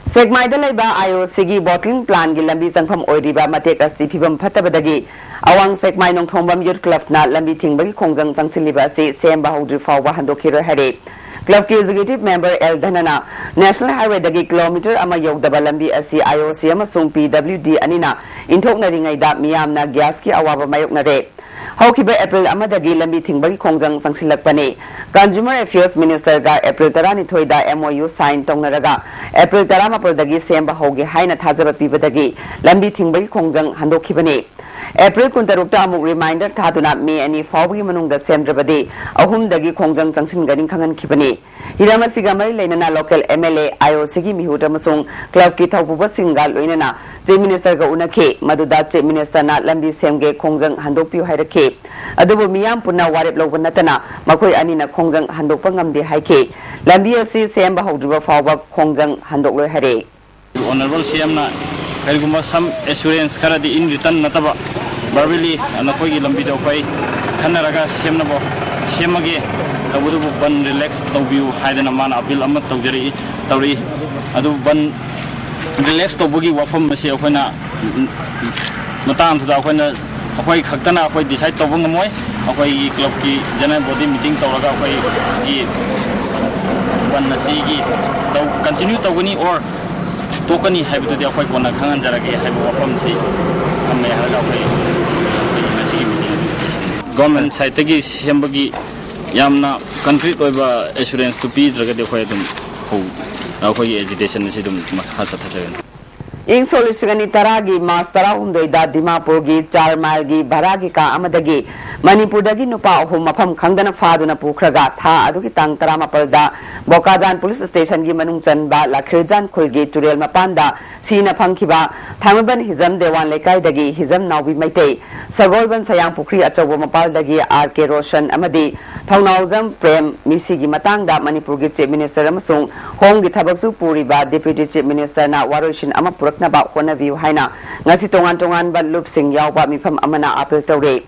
ꯁꯦꯛꯃꯥꯏꯗ ꯂꯩꯕ IOC ꯒꯤ bottling plant ꯀꯤ ꯂꯝꯕꯤ ꯆꯪꯐꯝ ꯑꯣꯏꯔꯤꯕ ꯃꯇꯦꯛ ꯑꯁꯤ ꯐꯤꯕꯝ ꯐꯠꯇꯕꯗꯒꯤ ꯑꯋꯥꯡ ꯁꯦꯛꯃꯥꯏ ꯅꯣꯡꯊꯣꯡꯕꯝ Youth Club ꯅ ꯂꯝꯕꯤ ꯊꯤꯡꯕꯒꯤ ꯈꯣꯡꯖꯪ ꯆꯪꯁꯤꯜꯂꯤꯕ ꯑꯁꯤ ꯁꯦꯝꯕ ꯍꯧꯗ꯭ꯔꯤ ꯐꯥꯎꯕ ꯍꯟꯗꯣꯛꯈꯤꯔꯣꯏ ꯍꯥꯏꯔꯦ꯫ Club ꯀꯤ executive member ꯑꯦꯜ ꯙꯅꯅ National Highway ꯗꯒꯤ kilometre ꯑꯃ ꯌꯧꯗꯕ ꯂꯝꯕꯤ ꯑꯁꯤ IOC ꯑꯃꯁꯨꯡ PWD ꯑꯅꯤꯅ ꯏꯟꯊꯣꯛꯅꯔꯤꯉꯩꯗ ꯃꯤꯌꯥꯝꯅ gas ꯀꯤ ꯑꯋꯥꯕ ꯃꯥꯌꯣꯛꯅꯔꯦ꯫ ꯍꯧꯈꯤꯕ April ꯑꯃꯗꯒꯤ ꯂꯝꯕꯤ ꯊꯤꯡꯕꯒꯤ ꯈꯣꯡꯖꯪ ꯆꯪꯁꯤꯜꯂꯛꯄꯅꯤ꯫ Consumer Affairs Minister ꯒ April ꯇꯔꯥꯅꯤꯊꯣꯏꯗ MOU sign ꯇꯧꯅꯔꯒ April ꯇꯔꯥꯃꯥꯄꯜꯗꯒꯤ ꯁꯦꯝꯕ ꯍꯧꯒꯦ ꯍꯥꯏꯅ ꯊꯥꯖꯕ ꯄꯤꯕꯗꯒꯤ ꯂꯝꯕꯤ ꯊꯤꯡꯕꯒꯤ ꯈꯣꯡꯖꯪ ꯍꯟꯗꯣꯛꯈꯤꯕꯅꯤ꯫ April ꯀꯨꯟꯇꯔꯨꯛꯇ ꯑꯃꯨꯛ reminder ꯊꯥꯗꯨꯅ May ꯑꯅꯤ ꯐꯥꯎꯕꯒꯤ ꯃꯅꯨꯡꯗ ꯁꯦꯝꯗ꯭ꯔꯕꯗꯤ ꯑꯍꯨꯝꯗꯒꯤ ꯈꯣꯡꯖꯪ ꯆꯪꯁꯤꯟꯒꯅꯤ ꯈꯪꯍꯟꯈꯤꯕꯅꯤ꯫ ꯍꯤꯔꯝ ꯑꯁꯤꯒ ꯃꯔꯤ ꯂꯩꯅꯅ local MLA, IOC ꯒꯤ ꯃꯤꯍꯨꯠ ꯑꯃꯁꯨꯡ club ꯀꯤ ꯊꯧꯄꯨꯕꯁꯤꯡꯒ ꯂꯣꯏꯅꯅ Chief Minister ꯒ ꯎꯅꯈꯤ꯫ ꯃꯗꯨꯗ Chief Minister ꯅ ꯂꯝꯕꯤ ꯁꯦꯝꯒꯦ, ꯈꯣꯡꯖꯪ ꯍꯟꯗꯣꯛꯄꯤꯌꯨ ꯍꯥꯏꯔꯛꯈꯤ꯫ ꯑꯗꯨꯕꯨ ꯃꯤꯌꯥꯝ ꯄꯨꯟꯅ ꯋꯥꯔꯦꯞ ꯂꯧꯕ ꯅꯠꯇꯅ ꯃꯈꯣꯏ ꯑꯅꯤꯅ ꯈꯣꯡꯖꯪ ꯍꯟꯗꯣꯛꯄ ꯉꯝꯗꯦ ꯍꯥꯏꯈꯤ꯫ ꯂꯝꯕꯤ ꯑꯁꯤ ꯁꯦꯝꯕ ꯍꯧꯗ꯭ꯔꯤꯕ ꯐꯥꯎꯕ ꯈꯣꯡꯖꯪ ꯍꯟꯗꯣꯛꯂꯣꯏ ꯍꯥꯏꯔꯦ꯫ Honourable CM ꯅ ꯀꯔꯤꯒꯨꯝꯕ some assurance ꯈꯔꯗꯤ in written ꯅꯠꯇꯕ verbally ꯅꯈꯣꯏꯒꯤ ꯂꯝꯕꯤꯗꯣ ꯑꯩꯈꯣꯏ ꯈꯟꯅꯔꯒ ꯁꯦꯝꯅꯕ ꯁꯦꯝꯃꯒꯦ, ꯇꯧꯕꯇꯕꯨ ꯕꯟ relax ꯇꯧꯕꯤꯌꯨ ꯍꯥꯏꯗꯅ ꯃꯥꯅ appeal ꯑꯃ ꯇꯧꯖꯔꯛꯏ, ꯇꯧꯔꯛꯏ꯫ ꯑꯗꯨ ꯕꯟ relax ꯇꯧꯕꯒꯤ ꯋꯥꯐꯝ ꯑꯁꯤ ꯑꯩꯈꯣꯏꯅ ꯃꯇꯥꯡꯗꯨꯗ ꯑꯩꯈꯣꯏꯅ, ꯑꯩꯈꯣꯏ ꯈꯛꯇꯅ ꯑꯩꯈꯣꯏ decide ꯇꯧꯕ ꯉꯝꯃꯣꯏ꯫ ꯑꯩꯈꯣꯏꯒꯤ club ꯀꯤ general body meeting ꯇꯧꯔꯒ ꯑꯩꯈꯣꯏꯒꯤ ꯕꯟ ꯑꯁꯤꯒꯤ ꯇꯧ-, continue ꯇꯧꯒꯅꯤ or ꯇꯣꯛꯀꯅꯤ ꯍꯥꯏꯕꯗꯨꯗꯤ ꯑꯩꯈꯣꯏ ꯀꯣꯟꯅ ꯈꯪꯍꯟꯖꯔꯒꯦ ꯍꯥꯏꯕ ꯋꯥꯐꯝꯁꯤ ꯊꯝꯃꯦ ꯍꯥꯏꯔꯒ ꯑꯩꯈꯣꯏ, ꯑꯩꯈꯣꯏ ꯉꯁꯤꯒꯤ meeting ꯑꯗꯨ government side ꯇꯒꯤ ꯁꯦꯝꯕꯒꯤ ꯌꯥꯝꯅ concrete ꯑꯣꯏꯕ assurance ꯇꯨ ꯄꯤꯗ꯭ꯔꯒꯗꯤ ꯑꯩꯈꯣꯏ ꯑꯗꯨꯝ ꯍꯧ-, ꯑꯩꯈꯣꯏꯒꯤ agitation ꯑꯁꯤ ꯑꯗꯨꯝ ꯃꯈꯥ ꯆꯠꯊꯖꯒꯅꯤ꯫ ꯏꯪ ꯁꯣꯛ ꯂꯤꯁꯤꯡ ꯑꯅꯤ ꯇꯔꯥꯒꯤ ꯃꯥꯔꯆ ꯇꯔꯥꯍꯨꯝꯗꯣꯏꯗ ꯗꯤꯃꯥꯄꯨꯔꯒꯤ ꯆꯥꯔ ꯃꯥꯏꯜꯒꯤ ꯚꯔꯥꯒꯤ ꯀꯥ ꯑꯃꯗꯒꯤ ꯃꯅꯤꯄꯨꯔꯗꯒꯤ ꯅꯨꯄꯥ ꯑꯍꯨꯝ ꯃꯐꯝ ꯈꯪꯗꯅ ꯐꯥꯗꯨꯅ ꯄꯨꯈ꯭ꯔꯒ ꯊꯥ ꯑꯗꯨꯒꯤ ꯇꯥꯡ ꯇꯔꯥꯃꯥꯄꯜꯗ ꯕꯣꯀꯥꯖꯥꯟ ꯄꯨꯂꯤꯁ ꯁ꯭ꯇꯦꯁꯟꯒꯤ ꯃꯅꯨꯡ ꯆꯟꯕ ꯂꯥꯈꯤꯔꯖꯥꯟ ꯈꯨꯜꯒꯤ ꯇꯨꯔꯦꯜ ꯃꯄꯥꯟꯗ ꯁꯤꯅ ꯐꯪꯈꯤꯕ ꯊꯥꯡꯃꯩꯕꯟ ꯍꯤꯖꯝ ꯗꯦꯋꯥꯟ ꯂꯩꯀꯥꯏꯗꯒꯤ ꯍꯤꯖꯝ ꯅꯥꯎꯕꯤ ꯃꯩꯇꯩ, ꯁꯒꯣꯜꯕꯟ ꯁꯌꯥꯡꯄꯨꯈ꯭ꯔꯤ ꯑꯆꯧꯕ ꯃꯄꯥꯜꯗꯒꯤ ꯑꯥꯔ ꯀꯦ ꯔꯣꯁꯟ ꯑꯃꯗꯤ ꯊꯧꯅꯥꯎꯖꯝ ꯄ꯭ꯔꯦꯝ ꯃꯤꯁꯤꯒꯤ ꯃꯇꯥꯡꯗ ꯃꯅꯤꯄꯨꯔꯒꯤ ꯆꯤꯐ ꯃꯤꯅꯤꯁꯇꯔ ꯑꯃꯁꯨꯡ ꯍꯣꯝꯒꯤ ꯊꯕꯛꯁꯨ ꯄꯨꯔꯤꯕ ꯗꯦꯄ꯭ꯌꯨꯇꯤ ꯆꯤꯐ ꯃꯤꯅꯤꯁꯇꯔꯅ ꯋꯥꯔꯣꯏꯁꯤꯟ ꯑꯃ ꯄꯨꯔꯛꯅꯕ ꯍꯣꯠꯅꯕꯤꯌꯨ ꯍꯥꯏꯅ ꯉꯁꯤ ꯇꯣꯉꯥꯟ ꯇꯣꯉꯥꯟꯕ ꯂꯨꯞꯁꯤꯡ ꯌꯥꯎꯕ ꯃꯤꯐꯝ ꯑꯃꯅ ꯑꯥꯄꯤꯜ ꯇꯧꯔꯦ꯫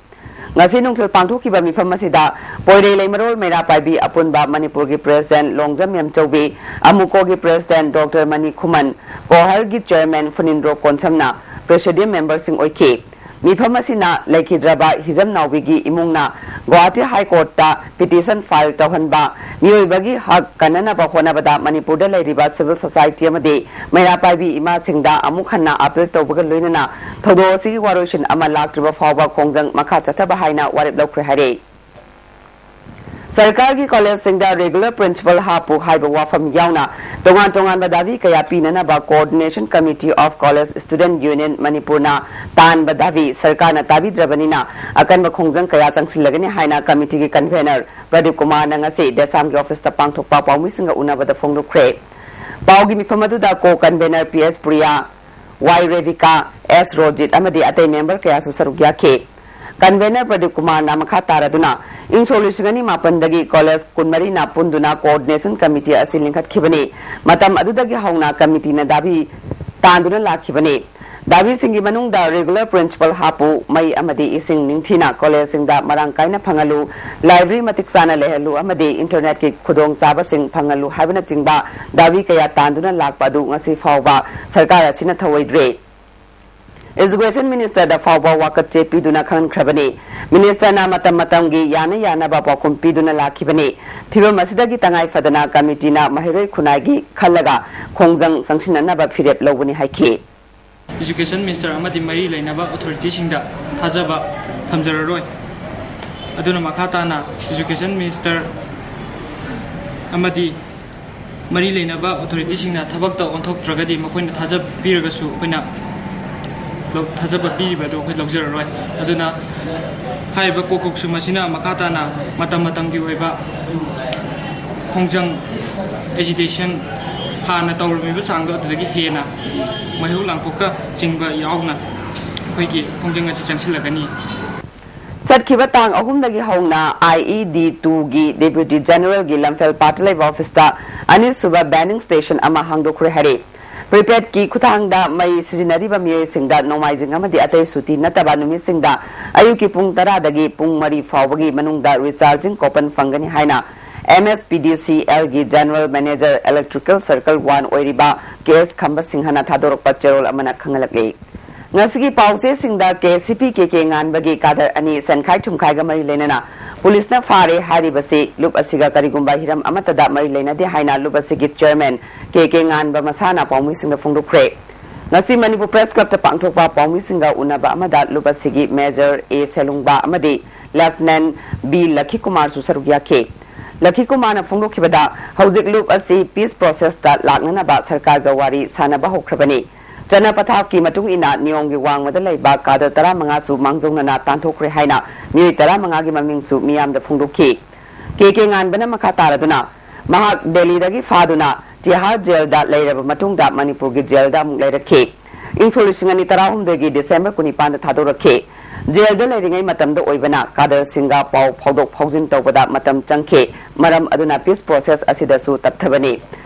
ꯉꯁꯤ ꯅꯨꯡꯊꯤꯜ ꯄꯥꯡꯊꯣꯛꯈꯤꯕ ꯃꯤꯐꯝ ꯑꯁꯤꯗ ꯄꯣꯏꯔꯩ ꯂꯩꯃꯔꯣꯜ ꯃꯩꯔꯥ ꯄꯥꯏꯕꯤ ꯑꯄꯨꯟꯕ ꯃꯅꯤꯄꯨꯔꯒꯤ president Longjam ꯃꯦꯝꯆꯧꯕꯤ, ꯑꯃꯨꯀꯣꯒꯤ president doctor money ꯈꯨꯃꯟ, ꯀꯣꯍꯜꯒꯤ ꯆꯦꯌꯔꯃꯦꯟ ꯐꯨꯅꯤꯟꯗ꯭ꯔꯣ ꯀꯣꯟꯁꯝꯅ ꯄ꯭ꯔꯦꯁꯤꯗꯤꯌꯝ ꯃꯦꯝꯕꯔꯁꯤꯡ ꯑꯣꯏꯈꯤ꯫ ꯃꯤꯐꯝ ꯑꯁꯤꯅ ꯂꯩꯈꯤꯗ꯭ꯔꯕ ꯍꯤꯖꯝ ꯅꯥꯎꯕꯤꯒꯤ ꯏꯃꯨꯡꯅ ꯒꯨꯋꯥꯍꯥꯇꯤ ꯍꯥꯏ ꯀꯣꯔꯠꯇ ꯄꯤꯇꯤꯁꯟ ꯐꯥꯏꯜ ꯇꯧꯍꯟꯕ, ꯃꯤꯑꯣꯏꯕꯒꯤ ꯍꯛ ꯀꯟꯅꯅꯕ ꯍꯣꯠꯅꯕꯗ ꯃꯅꯤꯄꯨꯔꯗ ꯂꯩꯔꯤꯕ ꯁꯤꯚꯤꯜ ꯁꯣꯁꯥꯏꯇꯤ ꯑꯃꯗꯤ ꯃꯩꯔꯥ ꯄꯥꯏꯕꯤ ꯏꯃꯥꯁꯤꯡꯗ ꯑꯃꯨꯛ ꯍꯟꯅ ꯑꯥꯄꯤꯜ ꯇꯧꯕꯒ ꯂꯣꯏꯅꯅ ꯊꯧꯗꯣꯛ ꯑꯁꯤꯒꯤ ꯋꯥꯔꯣꯏꯁꯤꯟ ꯑꯃ ꯂꯥꯛꯇ꯭ꯔꯤꯕ ꯐꯥꯎꯕ ꯈꯣꯡꯖꯪ ꯃꯈꯥ ꯆꯠꯊꯕ ꯍꯥꯏꯅ ꯋꯥꯔꯦꯞ ꯂꯧꯈ꯭ꯔꯦ ꯍꯥꯏꯔꯦ꯫ ꯁꯔꯀꯥꯔꯒꯤ ꯀꯣꯂꯦꯖꯁꯤꯡꯗ ꯔꯤꯒꯨꯂꯔ ꯄ꯭ꯔꯤꯟꯁꯤꯄꯜ ꯍꯥꯞꯄꯨ ꯍꯥꯏꯕ ꯋꯥꯐꯝ ꯌꯥꯎꯅ ꯇꯣꯉꯥꯟ ꯇꯣꯉꯥꯟꯕ ꯗꯥꯕꯤ ꯀꯌꯥ ꯄꯤꯅꯅꯕ Coordination Committee of College Student Union ꯃꯅꯤꯄꯨꯔꯅ ꯇꯥꯟꯕ ꯗꯥꯕꯤ ꯁꯔꯀꯥꯔꯅ ꯇꯥꯕꯤꯗ꯭ꯔꯕꯅꯤꯅ ꯑꯀꯟꯕ ꯈꯣꯡꯖꯪ ꯀꯌꯥ ꯆꯪꯁꯤꯜꯂꯒꯅꯤ ꯍꯥꯏꯅ ꯀꯃꯤꯇꯤꯒꯤ ꯀꯟꯚꯦꯅꯔ ꯄ꯭ꯔꯗꯤꯞ ꯀꯨꯃꯥꯔꯅ ꯉꯁꯤ ꯗꯦꯁꯥꯝꯒꯤ ꯑꯣꯐꯤꯁꯇ ꯄꯥꯡꯊꯣꯛꯄ ꯄꯥꯎꯃꯤꯁꯤꯡꯒ ꯎꯅꯕꯗ ꯐꯣꯡꯗꯣꯛꯈ꯭ꯔꯦ꯫ ꯄꯥꯎꯒꯤ ꯃꯤꯐꯝ ꯑꯗꯨꯗ ꯀꯣ ꯀꯟꯚꯦꯅꯔ ꯄꯤ ꯑꯦꯁ ꯄ꯭ꯔꯤꯌꯥ, ꯋꯥꯏ ꯔꯦꯕꯤꯀꯥ, ꯑꯦꯁ ꯔꯣꯖꯤꯠ ꯑꯃꯗꯤ ꯑꯇꯩ ꯃꯦꯝꯕꯔ ꯀꯌꯥꯁꯨ ꯁꯔꯨꯛ ꯌꯥꯈꯤ꯫ ꯀꯟꯚꯦꯅꯔ ꯄ꯭ꯔꯗꯤꯞ ꯀꯨꯃꯥꯔꯅ ꯃꯈꯥ ꯇꯥꯔꯗꯨꯅ ꯏꯪ ꯁꯣꯛ ꯂꯤꯁꯤꯡ ꯑꯅꯤ ꯃꯥꯄꯟꯗꯒꯤ ꯀꯣꯂꯦꯖ ꯀꯨꯟꯃꯔꯤꯅ ꯄꯨꯟꯗꯨꯅ Coordination Committee ꯑꯁꯤ ꯂꯤꯡꯈꯠꯈꯤꯕꯅꯤ꯫ ꯃꯇꯝ ꯑꯗꯨꯗꯒꯤ ꯍꯧꯅ ꯀꯃꯤꯇꯤꯅ ꯗꯥꯕꯤ ꯇꯥꯟꯗꯨꯅ ꯂꯥꯛꯈꯤꯕꯅꯤ꯫ ꯗꯥꯕꯤꯁꯤꯡꯒꯤ ꯃꯅꯨꯡꯗ ꯔꯤꯒꯨꯂꯔ ꯄ꯭ꯔꯤꯟꯁꯤꯄꯜ ꯍꯥꯞꯄꯨ, ꯃꯩ ꯑꯃꯗꯤ ꯏꯁꯤꯡ ꯅꯤꯡꯊꯤꯅ ꯀꯣꯂꯦꯖꯁꯤꯡꯗ ꯃꯔꯥꯡ ꯀꯥꯏꯅ ꯐꯪꯍꯜꯂꯨ, ꯂꯥꯏꯕ꯭ꯔꯦꯔꯤ ꯃꯇꯤꯛ ꯆꯥꯅ ꯂꯩꯍꯜꯂꯨ ꯑꯃꯗꯤ ꯏꯟꯇꯔꯅꯦꯠꯀꯤ ꯈꯨꯗꯣꯡꯆꯥꯕꯁꯤꯡ ꯐꯪꯍꯜꯂꯨ ꯍꯥꯏꯕꯅꯆꯤꯡꯕ ꯗꯥꯕꯤ ꯀꯌꯥ ꯇꯥꯟꯗꯨꯅ ꯂꯥꯛꯄ ꯑꯗꯨ ꯉꯁꯤ ꯐꯥꯎꯕ ꯁꯔꯀꯥꯔ ꯑꯁꯤꯅ ꯊꯧꯑꯣꯏꯗ꯭ꯔꯦ꯫ ꯑꯦꯖꯨꯀꯦꯁꯟ ꯃꯤꯅꯤꯁꯇꯔꯗ ꯐꯥꯎꯕ ꯋꯥꯀꯠꯆꯦ ꯄꯤꯗꯨꯅ ꯈꯪꯍꯟꯈ꯭ꯔꯕꯅꯤ꯫ ꯃꯤꯅꯤꯁꯇꯔꯅ ꯃꯇꯝ ꯃꯇꯝꯒꯤ ꯌꯥꯅ ꯌꯥꯅꯕ ꯄꯥꯎꯈꯨꯝ ꯄꯤꯗꯨꯅ ꯂꯥꯛꯈꯤꯕꯅꯤ꯫ ꯐꯤꯚꯝ ꯑꯁꯤꯗꯒꯤ ꯇꯉꯥꯏ ꯐꯗꯅ ꯀꯃꯤꯇꯤꯅ ꯃꯍꯩꯔꯣꯏ ꯈꯨꯟꯅꯥꯏꯒꯤ ꯈꯜꯂꯒ ꯈꯣꯡꯖꯪ ꯆꯪꯁꯤꯟꯅꯅꯕ ꯐꯤꯔꯦꯞ ꯂꯧꯕꯅꯤ ꯍꯥꯏꯈꯤ꯫ ꯑꯦꯖꯨꯀꯦꯁꯟ ꯃꯤꯅꯤꯁꯇꯔ ꯑꯃꯗꯤ ꯃꯔꯤ ꯂꯩꯅꯕ ꯑꯣꯊꯣꯔꯤꯇꯤꯁꯤꯡꯗ ꯊꯥꯖꯕ ꯊꯝꯖꯔꯔꯣꯏ꯫ ꯑꯗꯨꯅ ꯃꯈꯥ ꯇꯥꯅ ꯑꯦꯖꯨꯀꯦꯁꯟ ꯃꯤꯅꯤꯁꯇꯔ ꯑꯃꯗꯤ ꯃꯔꯤ ꯂꯩꯅꯕ ꯑꯣꯊꯣꯔꯤꯇꯤꯁꯤꯡꯅ ꯊꯕꯛꯇ ꯑꯣꯟꯊꯣꯛꯇ꯭ꯔꯒꯗꯤ ꯃꯈꯣꯏꯅ ꯊꯥꯖꯕꯤꯔꯒꯁꯨ ꯑꯩꯈꯣꯏꯅ ꯂꯧ-, ꯊꯥꯖꯕ ꯄꯤꯔꯤꯕ ꯑꯗꯨ ꯑꯩꯈꯣꯏ ꯂꯧꯖꯔꯔꯣꯏ꯫ ꯑꯗꯨꯅ ꯍꯥꯏꯔꯤꯕ ꯀꯣꯛꯀꯣꯛꯁꯨ ꯃꯁꯤꯅ ꯃꯈꯥ ꯇꯥꯅ ꯃꯇꯝ ꯃꯇꯝꯒꯤ ꯑꯣꯏꯕ ꯈꯣꯡꯖꯪ, ꯑꯦꯖꯤꯇꯦꯁꯟ, ꯍꯥꯟꯅ ꯇꯧꯔꯝꯃꯤꯕ ꯆꯥꯡꯗꯣ ꯑꯗꯨꯗꯒꯤ ꯍꯦꯟꯅ ꯃꯩꯍꯧ ꯂꯥꯡꯄꯣꯛꯀ ꯆꯤꯡꯕ ꯌꯥꯎꯅ ꯑꯩꯈꯣꯏꯒꯤ ꯈꯣꯡꯖꯪ ꯑꯁꯤ ꯆꯪꯁꯤꯜꯂꯒꯅꯤ꯫ ꯆꯠꯈꯤꯕ ꯇꯥꯡ ꯑꯍꯨꯝꯗꯒꯤ ꯍꯧꯅ ꯑꯥꯏ ꯏ ꯗꯤ ꯇꯨꯒꯤ ꯗꯦꯄ꯭ꯌꯨꯇꯤ ꯖꯦꯅꯔꯦꯜꯒꯤ ꯂꯝꯐꯦꯜ ꯄꯥꯠꯇ ꯂꯩꯕ ꯑꯣꯐꯤꯁꯇ ꯑꯅꯤꯁꯨꯕ ꯕꯦꯅꯤꯡ ꯁ꯭ꯇꯦꯁꯟ ꯑꯃ ꯍꯥꯡꯗꯣꯛꯈ꯭ꯔꯦ ꯍꯥꯏꯔꯤ꯫ ꯄ꯭ꯔꯤꯄꯦꯗꯀꯤ ꯈꯨꯠꯊꯥꯡꯗ ꯃꯩ ꯁꯤꯖꯤꯟꯅꯔꯤꯕ ꯃꯤꯑꯣꯏꯁꯤꯡꯗ ꯅꯣꯡꯃꯥꯏꯖꯤꯡ ꯑꯃꯗꯤ ꯑꯇꯩ ꯁꯨꯇꯤ ꯅꯠꯇꯕ ꯅꯨꯃꯤꯠꯁꯤꯡꯗ ꯑꯌꯨꯛꯀꯤ ꯄꯨꯡ ꯇꯔꯥꯗꯒꯤ ꯄꯨꯡ ꯃꯔꯤ ꯐꯥꯎꯕꯒꯤ ꯃꯅꯨꯡꯗ ꯔꯤꯆꯥꯔꯖꯤꯡ ꯀꯣꯄꯟ ꯐꯪꯒꯅꯤ ꯍꯥꯏꯅ ꯑꯦꯝ ꯑꯦꯁ ꯄꯤ ꯗꯤ ꯁꯤ ꯑꯦꯜꯒꯤ general manager electrical circle one ꯑꯣꯏꯔꯤꯕ ꯀꯦ ꯑꯦꯁ ꯈꯝꯕ ꯁꯤꯡꯍꯅ ꯊꯥꯗꯣꯔꯛꯄ ꯆꯦꯔꯣꯜ ꯑꯃꯅ ꯈꯪꯍꯜꯂꯛꯂꯤ꯫ ꯉꯁꯤꯒꯤ ꯄꯥꯎꯆꯦꯁꯤꯡꯗ ꯀꯦ ꯁꯤ ꯄꯤ ꯀꯦ ꯀꯦ ꯉꯥꯟꯕꯒꯤ ꯀꯥꯗꯔ ꯑꯅꯤ ꯁꯦꯟꯈꯥꯏ ꯊꯨꯝꯈꯥꯏꯒ ꯃꯔꯤ ꯂꯩꯅꯅ ꯄꯨꯂꯤꯁꯅ ꯐꯥꯔꯦ ꯍꯥꯏꯔꯤꯕꯁꯤ ꯂꯨꯞ ꯑꯁꯤꯒ ꯀꯔꯤꯒꯨꯝꯕ ꯍꯤꯔꯝ ꯑꯃꯠꯇꯗ ꯃꯔꯤ ꯂꯩꯅꯗꯦ ꯍꯥꯏꯅ ꯂꯨꯞ ꯑꯁꯤꯒꯤ ꯆꯤꯌꯔꯃꯦꯟ ꯀꯦ ꯀꯦ ꯉꯥꯟꯕ ꯃꯁꯥꯅ ꯄꯥꯎꯃꯤꯁꯤꯡꯗ ꯐꯣꯡꯗꯣꯛꯈ꯭ꯔꯦ꯫ ꯉꯁꯤ ꯃꯅꯤꯄꯨꯔ ꯄ꯭ꯔꯦꯁ ꯀ꯭ꯂꯕꯇ ꯄꯥꯡꯊꯣꯛꯄ ꯄꯥꯎꯃꯤꯁꯤꯡꯒ ꯎꯅꯕ ꯑꯃꯗ ꯂꯨꯞ ꯑꯁꯤꯒꯤ ꯃꯦꯖꯔ ꯑꯦ ꯁꯦꯂꯨꯡꯕꯥ ꯑꯃꯗꯤ ꯂꯦꯐꯇꯤꯅꯦꯟ ꯕꯤ ꯂꯈꯤꯀꯨꯃꯥꯔꯁꯨ ꯁꯔꯨꯛ ꯌꯥꯈꯤ꯫ ꯂꯈꯤꯀꯨꯃꯥꯔꯅ ꯐꯣꯡꯗꯣꯛꯈꯤꯕꯗ, ꯍꯧꯖꯤꯛ ꯂꯨꯞ ꯑꯁꯤ ꯄꯤꯁ ꯄ꯭ꯔꯣꯁꯦꯁꯇ ꯂꯥꯛꯅꯅꯕ ꯁꯔꯀꯥꯔꯒ ꯋꯥꯔꯤ ꯁꯥꯅꯕ ꯍꯧꯈ꯭ꯔꯕꯅꯤ꯫ ꯆꯠꯅ ꯄꯊꯥꯞꯀꯤ ꯃꯇꯨꯡ ꯏꯟꯅ ꯅꯤꯌꯣꯝꯒꯤ ꯋꯥꯡꯃꯗ ꯂꯩꯕ ꯀꯥꯗꯔ ꯇꯔꯥꯃꯉꯥꯁꯨ ꯃꯥꯡꯖꯧꯅꯅ ꯇꯥꯟꯊꯣꯛꯈ꯭ꯔꯦ ꯍꯥꯏꯅ ꯃꯤꯑꯣꯏ ꯇꯔꯥꯃꯉꯥꯒꯤ ꯃꯃꯤꯡꯁꯨ ꯃꯤꯌꯥꯝꯗ ꯐꯣꯡꯗꯣꯛꯈꯤ꯫ ꯀꯦ ꯀꯦ ꯉꯥꯟꯕꯅ ꯃꯈꯥ ꯇꯥꯔꯗꯨꯅ, ꯃꯍꯥꯛ ꯗꯦꯜꯂꯤꯗꯒꯤ ꯐꯥꯗꯨꯅ ꯇꯤꯍꯥꯔ ꯖꯦꯜꯗ ꯂꯩꯔꯕ ꯃꯇꯨꯡꯗ ꯃꯅꯤꯄꯨꯔꯒꯤ ꯖꯦꯜꯗ ꯑꯃꯨꯛ ꯂꯩꯔꯛꯈꯤ꯫ ꯏꯪ ꯁꯣꯛ ꯂꯤꯁꯤꯡ ꯑꯅꯤ ꯇꯔꯥꯍꯨꯝꯗꯣꯏꯒꯤ ꯗꯤꯁꯦꯝꯕꯔ ꯀꯨꯟꯅꯤꯄꯥꯟꯗ ꯊꯥꯗꯣꯔꯛꯈꯤ꯫ ꯖꯦꯜꯗ ꯂꯩꯔꯤꯉꯩ ꯃꯇꯝꯗ ꯑꯣꯏꯕꯅ ꯀꯥꯗꯔ ꯁꯤꯡꯒ ꯄꯥꯎ ꯐꯥꯎꯗꯣꯛ ꯐꯥꯎꯖꯤꯟ ꯇꯧꯕꯗ ꯃꯇꯝ ꯆꯪꯈꯤ꯫ ꯃꯔꯝ ꯑꯗꯨꯅ ꯄꯤꯁ ꯄ꯭ꯔꯣꯁꯦꯁ ꯑꯁꯤꯗꯁꯨ ꯇꯞꯊꯕꯅꯤ꯫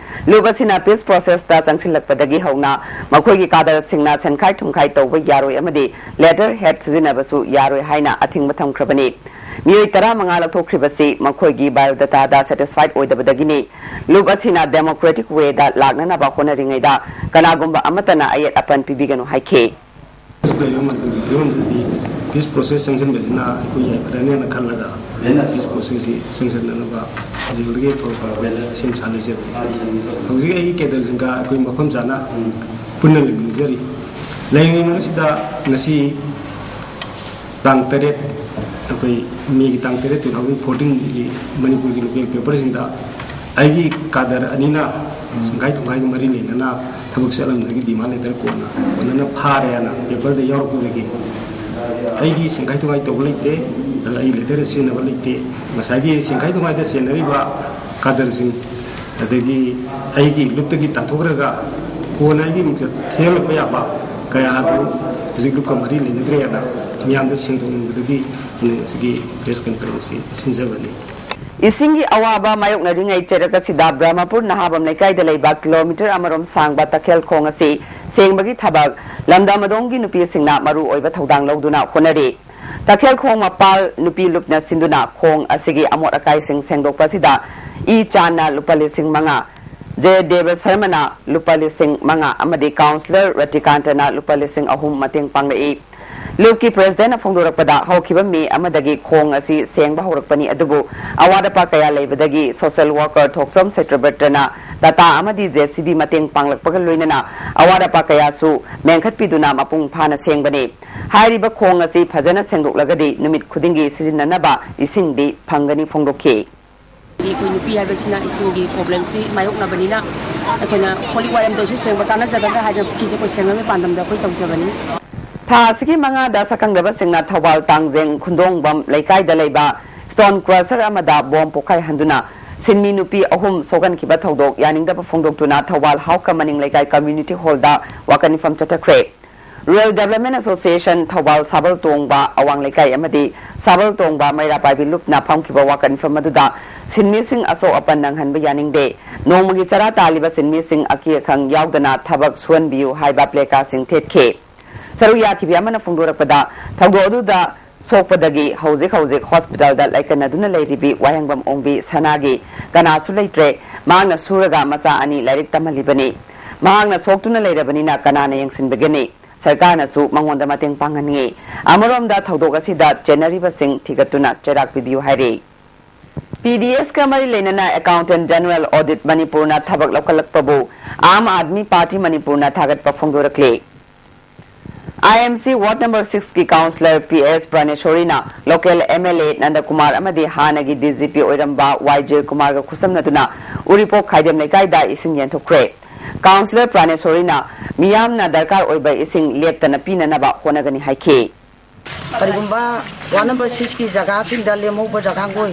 ꯂꯨꯞ ꯑꯁꯤꯅ ꯄꯤꯁ ꯄ꯭ꯔꯣꯁꯦꯁꯇ ꯆꯪꯁꯤꯜꯂꯛꯄꯗꯒꯤ ꯍꯧꯅ ꯃꯈꯣꯏꯒꯤ ꯀꯥꯗꯔꯁꯤꯡꯅ ꯁꯦꯟꯈꯥꯏ ꯊꯨꯝꯈꯥꯏ ꯇꯧꯕ ꯌꯥꯔꯣꯏ ꯑꯃꯗꯤ ꯂꯦꯇꯔ ꯍꯦꯗ ꯁꯤꯖꯤꯟꯅꯕꯁꯨ ꯌꯥꯔꯣꯏ ꯍꯥꯏꯅ ꯑꯊꯤꯡꯕ ꯊꯝꯈ꯭ꯔꯕꯅꯤ꯫ ꯃꯤꯑꯣꯏ ꯇꯔꯥꯃꯉꯥ ꯂꯧꯊꯣꯛꯈ꯭ꯔꯤꯕꯁꯤ ꯃꯈꯣꯏꯒꯤ ꯕꯥꯏꯑꯣꯗꯥꯇꯥꯗ ꯁꯦꯇꯤꯁꯐꯥꯏꯗ ꯑꯣꯏꯗꯕꯗꯒꯤꯅꯤ꯫ ꯂꯨꯞ ꯑꯁꯤꯅ ꯗꯦꯃꯣꯀ꯭ꯔꯦꯇꯤꯛ ꯋꯦꯗ ꯂꯥꯛꯅꯅꯕ ꯍꯣꯠꯅꯔꯤꯉꯩꯗ ꯀꯅꯥꯒꯨꯝꯕ ꯑꯃꯠꯇꯅ ꯑꯌꯦꯠ ꯑꯄꯟ ꯄꯤꯕꯤꯒꯅꯨ ꯍꯥꯏꯈꯤ꯫ ꯂꯩꯕ ꯃꯇꯝꯒꯤ ꯐꯤꯕꯝꯗꯗꯤ ꯄꯤꯁ ꯄ꯭ꯔꯣꯁꯦꯁ ꯆꯪꯁꯤꯟꯕꯁꯤꯅ ꯑꯩꯈꯣꯏ ꯌꯥꯏꯐꯔꯅꯦꯅ ꯈꯜꯂꯒ ꯄꯤꯁ ꯄ꯭ꯔꯣꯁꯦꯁꯁꯤ ꯆꯪꯁꯤꯟꯅꯅꯕ ꯖꯦꯜꯗꯒꯤ ꯑꯐꯕ ꯁꯦꯝ ꯁꯥ ꯂꯩꯖꯕꯅꯤ꯫ ꯍꯧꯖꯤꯛ ꯑꯩꯒꯤ ꯀꯦꯗꯔꯁꯤꯡꯒ ꯑꯩꯈꯣꯏ ꯃꯐꯝ ꯆꯥꯅ ꯄꯨꯟꯅ ꯂꯩꯃꯤꯟꯅꯖꯔꯤ꯫ ꯂꯩꯔꯤꯉꯩ ꯃꯔꯛꯁꯤꯗ ꯉꯁꯤ ꯇꯥꯡ ꯇꯔꯦꯠ, ꯑꯩꯈꯣꯏ ꯃꯦꯒꯤ ꯇꯥꯡ ꯇꯔꯦꯠ, two thousand fourteen ꯒꯤ ꯃꯅꯤꯄꯨꯔꯒꯤ ꯂꯣꯀꯦꯜ ꯄꯦꯄꯔꯁꯤꯡꯗ ꯑꯩꯒꯤ ꯀꯥꯗꯔ ꯑꯅꯤꯅ ꯁꯦꯡꯒꯥꯏ ꯇꯨꯡꯒꯥꯏꯒ ꯃꯔꯤ ꯂꯩꯅꯅ ꯊꯕꯛ ꯆꯠꯂꯝꯕꯗꯒꯤ demand letter ꯀꯣꯟꯅ ꯀꯣꯟꯅꯅ ꯐꯥꯔꯦꯅ paperꯗ ꯌꯥꯎꯔꯛꯄꯗꯒꯤ ꯑꯩꯗꯤ ꯁꯦꯡꯒꯥꯏ ꯇꯨꯡꯒꯥꯏ ꯇꯧꯕ ꯂꯩꯇꯦ꯫ ꯑꯗꯨꯒ ꯑꯩ letter ꯁꯤꯖꯤꯟꯅꯕ ꯂꯩꯇꯦ꯫ ꯉꯁꯥꯏꯒꯤ ꯁꯦꯡꯒꯥꯏ ꯇꯨꯡꯒꯥꯏꯗ ꯆꯦꯟꯅꯔꯤꯕ ꯀꯥꯗꯔꯁꯤꯡ, ꯑꯗꯒꯤ ꯑꯩꯒꯤ ꯂꯨꯞꯇꯒꯤ ꯇꯥꯟꯊꯣꯛꯈ꯭ꯔꯒ ꯀꯣꯟꯅ ꯑꯩꯒꯤ ꯃꯤꯡꯆꯠ ꯊꯤꯍꯜꯂꯛꯄ ꯌꯥꯕ ꯀꯌꯥ ꯑꯗꯨ ꯍꯧꯖꯤꯛ ꯂꯨꯞꯀ ꯃꯔꯤ ꯂꯩꯅꯗ꯭ꯔꯦꯅ ꯃꯤꯌꯥꯝꯗ ꯁꯦꯡꯗꯣꯛꯅꯤꯡꯕꯗꯒꯤ ꯑꯩꯅ ꯉꯁꯤꯒꯤ press conference ꯁꯤ ꯁꯤꯟꯖꯕꯅꯤ꯫ ꯏꯁꯤꯡꯒꯤ ꯑꯋꯥꯕ ꯃꯥꯌꯣꯛꯅꯔꯤꯉꯩ ꯆꯩꯔꯛ ꯑꯁꯤꯗ ꯕ꯭ꯔꯍꯃꯄꯨꯔ ꯅꯍꯥꯕꯝ ꯂꯩꯀꯥꯏꯗ ꯂꯩꯕ kilometre ꯑꯃꯔꯣꯝ ꯁꯥꯡꯕ ꯇꯈꯦꯜ ꯈꯣꯡ ꯑꯁꯤ ꯁꯦꯡꯕꯒꯤ ꯊꯕꯛ ꯂꯝꯗꯝ ꯑꯗꯣꯝꯒꯤ ꯅꯨꯄꯤꯁꯤꯡꯅ ꯃꯔꯨ ꯑꯣꯏꯕ ꯊꯧꯗꯥꯡ ꯂꯧꯗꯨꯅ ꯍꯣꯠꯅꯔꯤ꯫ ꯇꯈꯦꯜ ꯈꯣꯡ ꯃꯄꯥꯜ ꯅꯨꯄꯤ ꯂꯨꯞꯅ ꯁꯤꯟꯗꯨꯅ ꯈꯣꯡ ꯑꯁꯤꯒꯤ ꯑꯃꯣꯠ ꯑꯀꯥꯏꯁꯤꯡ ꯁꯦꯡꯗꯣꯛꯄ ꯑꯁꯤꯗ ꯏ ꯆꯥꯟꯅ ꯂꯨꯄꯥ ꯂꯤꯁꯤꯡ ꯃꯉꯥ, ꯖꯦ ꯗꯦꯕ ꯁꯔꯃꯅ ꯂꯨꯄꯥ ꯂꯤꯁꯤꯡ ꯃꯉꯥ ꯑꯃꯗꯤ councillor ꯔꯇꯤꯀꯥꯟꯇꯅ ꯂꯨꯄꯥ ꯂꯤꯁꯤꯡ ꯑꯍꯨꯝ ꯃꯇꯦꯡ ꯄꯥꯡꯂꯛꯏ꯫ ꯂꯨꯞꯀꯤ presidentꯅ ꯐꯣꯡꯗꯣꯔꯛꯄꯗ ꯍꯧꯈꯤꯕ May ꯑꯃꯗꯒꯤ ꯈꯣꯡ ꯑꯁꯤ ꯁꯦꯡꯕ ꯍꯧꯔꯛꯄꯅꯤ, ꯑꯗꯨꯕꯨ ꯑꯋꯥꯠ ꯑꯄꯥ ꯀꯌꯥ ꯂꯩꯕꯗꯒꯤ social worker ꯊꯣꯛꯆꯣꯝ ꯁꯇ꯭ꯌꯕ꯭ꯔꯇꯅ ꯇꯥꯇꯥ ꯑꯃꯗꯤ JCB ꯃꯇꯦꯡ ꯄꯥꯡꯂꯛꯄꯒ ꯂꯣꯏꯅꯅ ꯑꯋꯥꯠ ꯑꯄꯥ ꯀꯌꯥꯁꯨ ꯃꯦꯟꯈꯠꯄꯤꯗꯨꯅ ꯃꯄꯨꯡ ꯐꯥꯅ ꯁꯦꯡꯕꯅꯤ꯫ ꯍꯥꯏꯔꯤꯕ ꯈꯣꯡ ꯑꯁꯤ ꯐꯖꯅ ꯁꯦꯡꯗꯣꯛꯂꯒꯗꯤ ꯅꯨꯃꯤꯠ ꯈꯨꯗꯤꯡꯒꯤ ꯁꯤꯖꯤꯟꯅꯅꯕ ꯏꯁꯤꯡꯗꯤ ꯐꯪꯒꯅꯤ ꯐꯣꯡꯗꯣꯛꯈꯤ꯫ ꯑꯩꯈꯣꯏ ꯅꯨꯄꯤ ꯍꯥꯏꯕꯁꯤꯅ ꯏꯁꯤꯡꯒꯤ problemꯁꯤ ꯃꯥꯌꯣꯛꯅꯕꯅꯤꯅ ꯑꯩꯈꯣꯏꯅ ꯍꯣꯂꯤ ꯋꯥꯏꯔꯝꯗ ꯑꯣꯏꯁꯨ ꯁꯦꯡꯕ ꯀꯥꯟꯅꯖꯒꯗ꯭ꯔꯥ ꯍꯥꯏꯗꯅ ꯄꯨꯈ꯭ꯔꯤꯁꯦ ꯑꯩꯈꯣꯏ ꯁꯦꯡꯅꯕꯒꯤ ꯄꯥꯟꯗꯝꯗ ꯑꯩꯈꯣꯏ ꯇꯧꯖꯕꯅꯤ꯫ ꯊꯥ ꯑꯁꯤꯒꯤ ꯃꯉꯥꯗ ꯁꯛꯈꯪꯗꯕꯁꯤꯡꯅ ꯊꯧꯕꯥꯜ ꯇꯥꯡꯖꯦꯡ ꯈꯨꯟꯗꯣꯡꯕꯝ ꯂꯩꯀꯥꯏꯗ ꯂꯩꯕ stone crusher ꯑꯃꯗ bomb ꯄꯣꯈꯥꯏꯍꯟꯗꯨꯅ ꯁꯤꯟꯃꯤ ꯅꯨꯄꯤ ꯑꯍꯨꯝ ꯁꯣꯛꯍꯟꯈꯤꯕ ꯊꯧꯗꯣꯛ ꯌꯥꯅꯤꯡꯗꯕ ꯐꯣꯡꯗꯣꯛꯇꯨꯅ ꯊꯧꯕꯥꯜ ꯍꯥꯎꯀ ꯃꯅꯤꯡ ꯂꯩꯀꯥꯏ community hallꯗ ꯋꯥꯀꯠ ꯃꯤꯐꯝ ꯆꯠꯊꯈ꯭ꯔꯦ꯫ Rural Development Association ꯊꯧꯕꯥꯜ ꯁꯥꯕꯜ ꯇꯣꯡꯕ ꯑꯋꯥꯡ ꯂꯩꯀꯥꯏ ꯑꯃꯗꯤ ꯁꯥꯕꯜ ꯇꯣꯡꯕ ꯃꯩꯔꯥ ꯄꯥꯏꯕꯤ ꯂꯨꯞꯅ ꯐꯝꯈꯤꯕ ꯋꯥꯀꯠ ꯃꯤꯐꯝ ꯑꯗꯨꯗ ꯁꯤꯟꯃꯤꯁꯤꯡ ꯑꯁꯣꯛ ꯑꯄꯟ ꯅꯪꯍꯟꯕ ꯌꯥꯅꯤꯡꯗꯦ, ꯅꯣꯡꯃꯒꯤ ꯆꯔꯥ ꯇꯥꯜꯂꯤꯕ ꯁꯤꯟꯃꯤꯁꯤꯡ ꯑꯀꯤ ꯑꯈꯪ ꯌꯥꯎꯗꯅ ꯊꯕꯛ ꯁꯨꯍꯟꯕꯤꯌꯨ ꯍꯥꯏꯕ placardꯁꯤꯡ ꯊꯦꯠꯈꯤ꯫ ꯁꯔꯨꯛ ꯌꯥꯈꯤꯕꯤ ꯑꯃꯅ ꯐꯣꯡꯗꯣꯔꯛꯄꯗ, ꯊꯧꯗꯣꯛ ꯑꯗꯨꯗ ꯁꯣꯛꯄꯗꯒꯤ ꯍꯧꯖꯤꯛ ꯍꯧꯖꯤꯛ hospitalꯗ ꯂꯥꯏꯀꯠꯅꯗꯨꯅ ꯂꯩꯔꯤꯕꯤ ꯋꯥꯍꯦꯡꯕꯝ ꯑꯣꯡꯕꯤ ꯁꯅꯥꯒꯤ ꯀꯅꯥꯁꯨ ꯂꯩꯇ꯭ꯔꯦ꯫ ꯃꯍꯥꯛꯅ ꯁꯨꯔꯒ ꯃꯆꯥ ꯑꯅꯤ ꯂꯥꯏꯔꯤꯛ ꯇꯝꯍꯜꯂꯤꯕꯅꯤ꯫ ꯃꯍꯥꯛꯅ ꯁꯣꯛꯇꯨꯅ ꯂꯩꯔꯕꯅꯤꯅ ꯀꯅꯥꯅ ꯌꯦꯡꯁꯤꯟꯕꯤꯒꯅꯤ? ꯁꯔꯀꯥꯔꯅꯁꯨ ꯃꯉꯣꯟꯗ ꯃꯇꯦꯡ ꯄꯥꯡꯍꯟꯅꯤꯡꯏ꯫ ꯑꯃꯔꯣꯝꯗ ꯊꯧꯗꯣꯛ ꯑꯁꯤꯗ ꯆꯦꯟꯅꯔꯤꯕꯁꯤꯡ ꯊꯤꯒꯠꯇꯨꯅ ꯆꯩꯔꯥꯛ ꯄꯤꯕꯤꯌꯨ ꯍꯥꯏꯔꯤ꯫ PDSꯀ ꯃꯔꯤ ꯂꯩꯅꯅ Accountant General Audit ꯃꯅꯤꯄꯨꯔꯅ ꯊꯕꯛ ꯂꯧꯈꯠꯂꯛꯄꯕꯨ ꯑꯥꯝ ꯑꯥꯗꯃꯤ ꯄꯥꯔꯇꯤ ꯃꯅꯤꯄꯨꯔꯅ ꯊꯥꯒꯠꯄ ꯐꯣꯡꯗꯣꯔꯛꯂꯤ꯫ I M C ward number ꯁꯤꯛꯁꯀꯤ ꯀꯥꯎꯟꯁꯤꯂꯔ ꯄꯤ ꯑꯦꯁ ꯄ꯭ꯔꯥꯅꯦꯁꯣꯔꯤꯅ local M L A Nandakumar ꯑꯃꯗꯤ ꯍꯥꯟꯅꯒꯤ ꯗꯤ ꯖꯤ ꯄꯤ ꯑꯣꯏꯔꯝꯕ ꯋꯥꯏ ꯖꯣꯏꯀꯨꯃꯥꯔꯒ ꯈꯨꯠꯁꯝꯅꯗꯨꯅ ꯎꯔꯤꯄꯣꯛ ꯈꯥꯏꯗꯦꯝ ꯂꯩꯀꯥꯏꯗ ꯏꯁꯤꯡ ꯌꯦꯟꯊꯣꯛꯈ꯭ꯔꯦ꯫ ꯀꯥꯎꯟꯁꯤꯂꯔ ꯄ꯭ꯔꯥꯅꯦꯁꯣꯔꯤꯅ ꯃꯤꯌꯥꯝꯅ ꯗꯔꯀꯥꯔ ꯑꯣꯏꯕ ꯏꯁꯤꯡ ꯂꯦꯞꯇꯅ ꯄꯤꯅꯅꯕ ꯍꯣꯠꯅꯒꯅꯤ ꯍꯥꯏꯈꯤ꯫ ꯀꯔꯤꯒꯨꯝꯕ ꯋꯥꯔꯗ ꯅꯝꯕꯔ ꯁꯤꯛꯁꯀꯤ ꯖꯒꯥꯁꯤꯡꯗ ꯂꯦꯝꯍꯧꯕ ꯖꯒꯥꯈꯣꯏ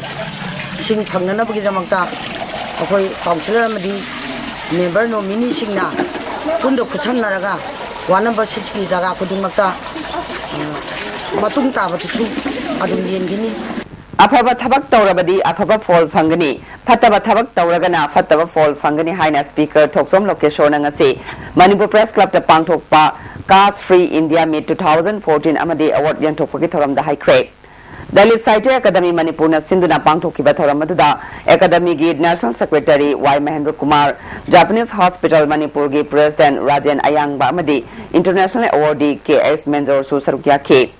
ꯏꯁꯤꯡ ꯐꯪꯅꯅꯕꯒꯤꯗꯃꯛꯇ ꯑꯩꯈꯣꯏ ꯀꯥꯎꯟꯁꯤꯂꯔ ꯑꯃꯗꯤ ꯃꯦꯝꯕꯔ ꯅꯣꯃꯤꯅꯤꯁꯤꯡꯅ ꯄꯨꯟꯅ ꯈꯨꯠꯁꯝꯅꯔꯒ ꯋꯥꯔꯗ ꯅꯝꯕꯔ ꯁꯤꯛꯁꯀꯤ ꯖꯒꯥ ꯈꯨꯗꯤꯡꯃꯛꯇ, ꯑ, ꯃꯇꯨꯡ ꯇꯥꯕꯗꯁꯨ ꯑꯗꯨꯝ ꯌꯦꯡꯒꯅꯤ꯫ ꯑꯐꯕ ꯊꯕꯛ ꯇꯧꯔꯕꯗꯤ ꯑꯐꯕ ꯐꯣꯜ ꯐꯪꯒꯅꯤ, ꯐꯠꯇꯕ ꯊꯕꯛ ꯇꯧꯔꯒꯅ ꯐꯠꯇꯕ ꯐꯣꯜ ꯐꯪꯒꯅꯤ ꯍꯥꯏꯅ ꯁ꯭ꯄꯤꯀꯔ ꯊꯣꯛꯆꯣꯝ ꯂꯣꯀꯦꯁꯣꯔꯅ ꯉꯁꯤ ꯃꯅꯤꯄꯨꯔ ꯄ꯭ꯔꯦꯁ ꯀ꯭ꯂꯕꯇ ꯄꯥꯡꯊꯣꯛꯄ ꯀꯥꯁ ꯐ꯭ꯔꯤ ꯏꯟꯗꯤꯌꯥ ꯃꯤꯠ ꯇꯨ ꯊꯥꯎꯖꯟ ꯐꯣꯔꯇꯤꯟ ꯑꯃꯗꯤ ꯑꯦꯋꯥꯔꯗ ꯌꯦꯟꯊꯣꯛꯄꯒꯤ ꯊꯧꯔꯝꯗ ꯍꯥꯏꯈ꯭ꯔꯦ꯫ ꯗꯂꯤꯠ ꯁꯥꯍꯤꯇ꯭ꯌ ꯑꯦꯀꯥꯗꯃꯤ ꯃꯅꯤꯄꯨꯔꯅ ꯁꯤꯟꯗꯨꯅ ꯄꯥꯡꯊꯣꯛꯈꯤꯕ ꯊꯧꯔꯝ ꯑꯗꯨꯗ ꯑꯦꯀꯥꯗꯃꯤꯒꯤ ꯅꯦꯁꯅꯦꯜ ꯁꯦꯀ꯭ꯔꯦꯇꯔꯤ ꯋꯥꯏ ꯃꯍꯦꯟꯗ꯭ꯔ ꯀꯨꯃꯥꯔ, ꯖꯥꯄꯅꯤꯁ ꯍꯣꯁꯄꯤꯇꯥꯜ ꯃꯅꯤꯄꯨꯔꯒꯤ ꯄ꯭ꯔꯦꯁꯤꯗꯦꯟꯠ ꯔꯥꯖꯦꯟ ꯑꯌꯥꯡꯕ ꯑꯃꯗꯤ ꯏꯟꯇꯔꯅꯦꯁꯅꯦꯜ ꯑꯦꯋꯥꯔꯗꯤ ꯀꯦ ꯑꯦꯁ ꯃꯦꯟꯖꯣꯔꯁꯨ ꯁꯔꯨꯛ ꯌꯥꯈꯤ꯫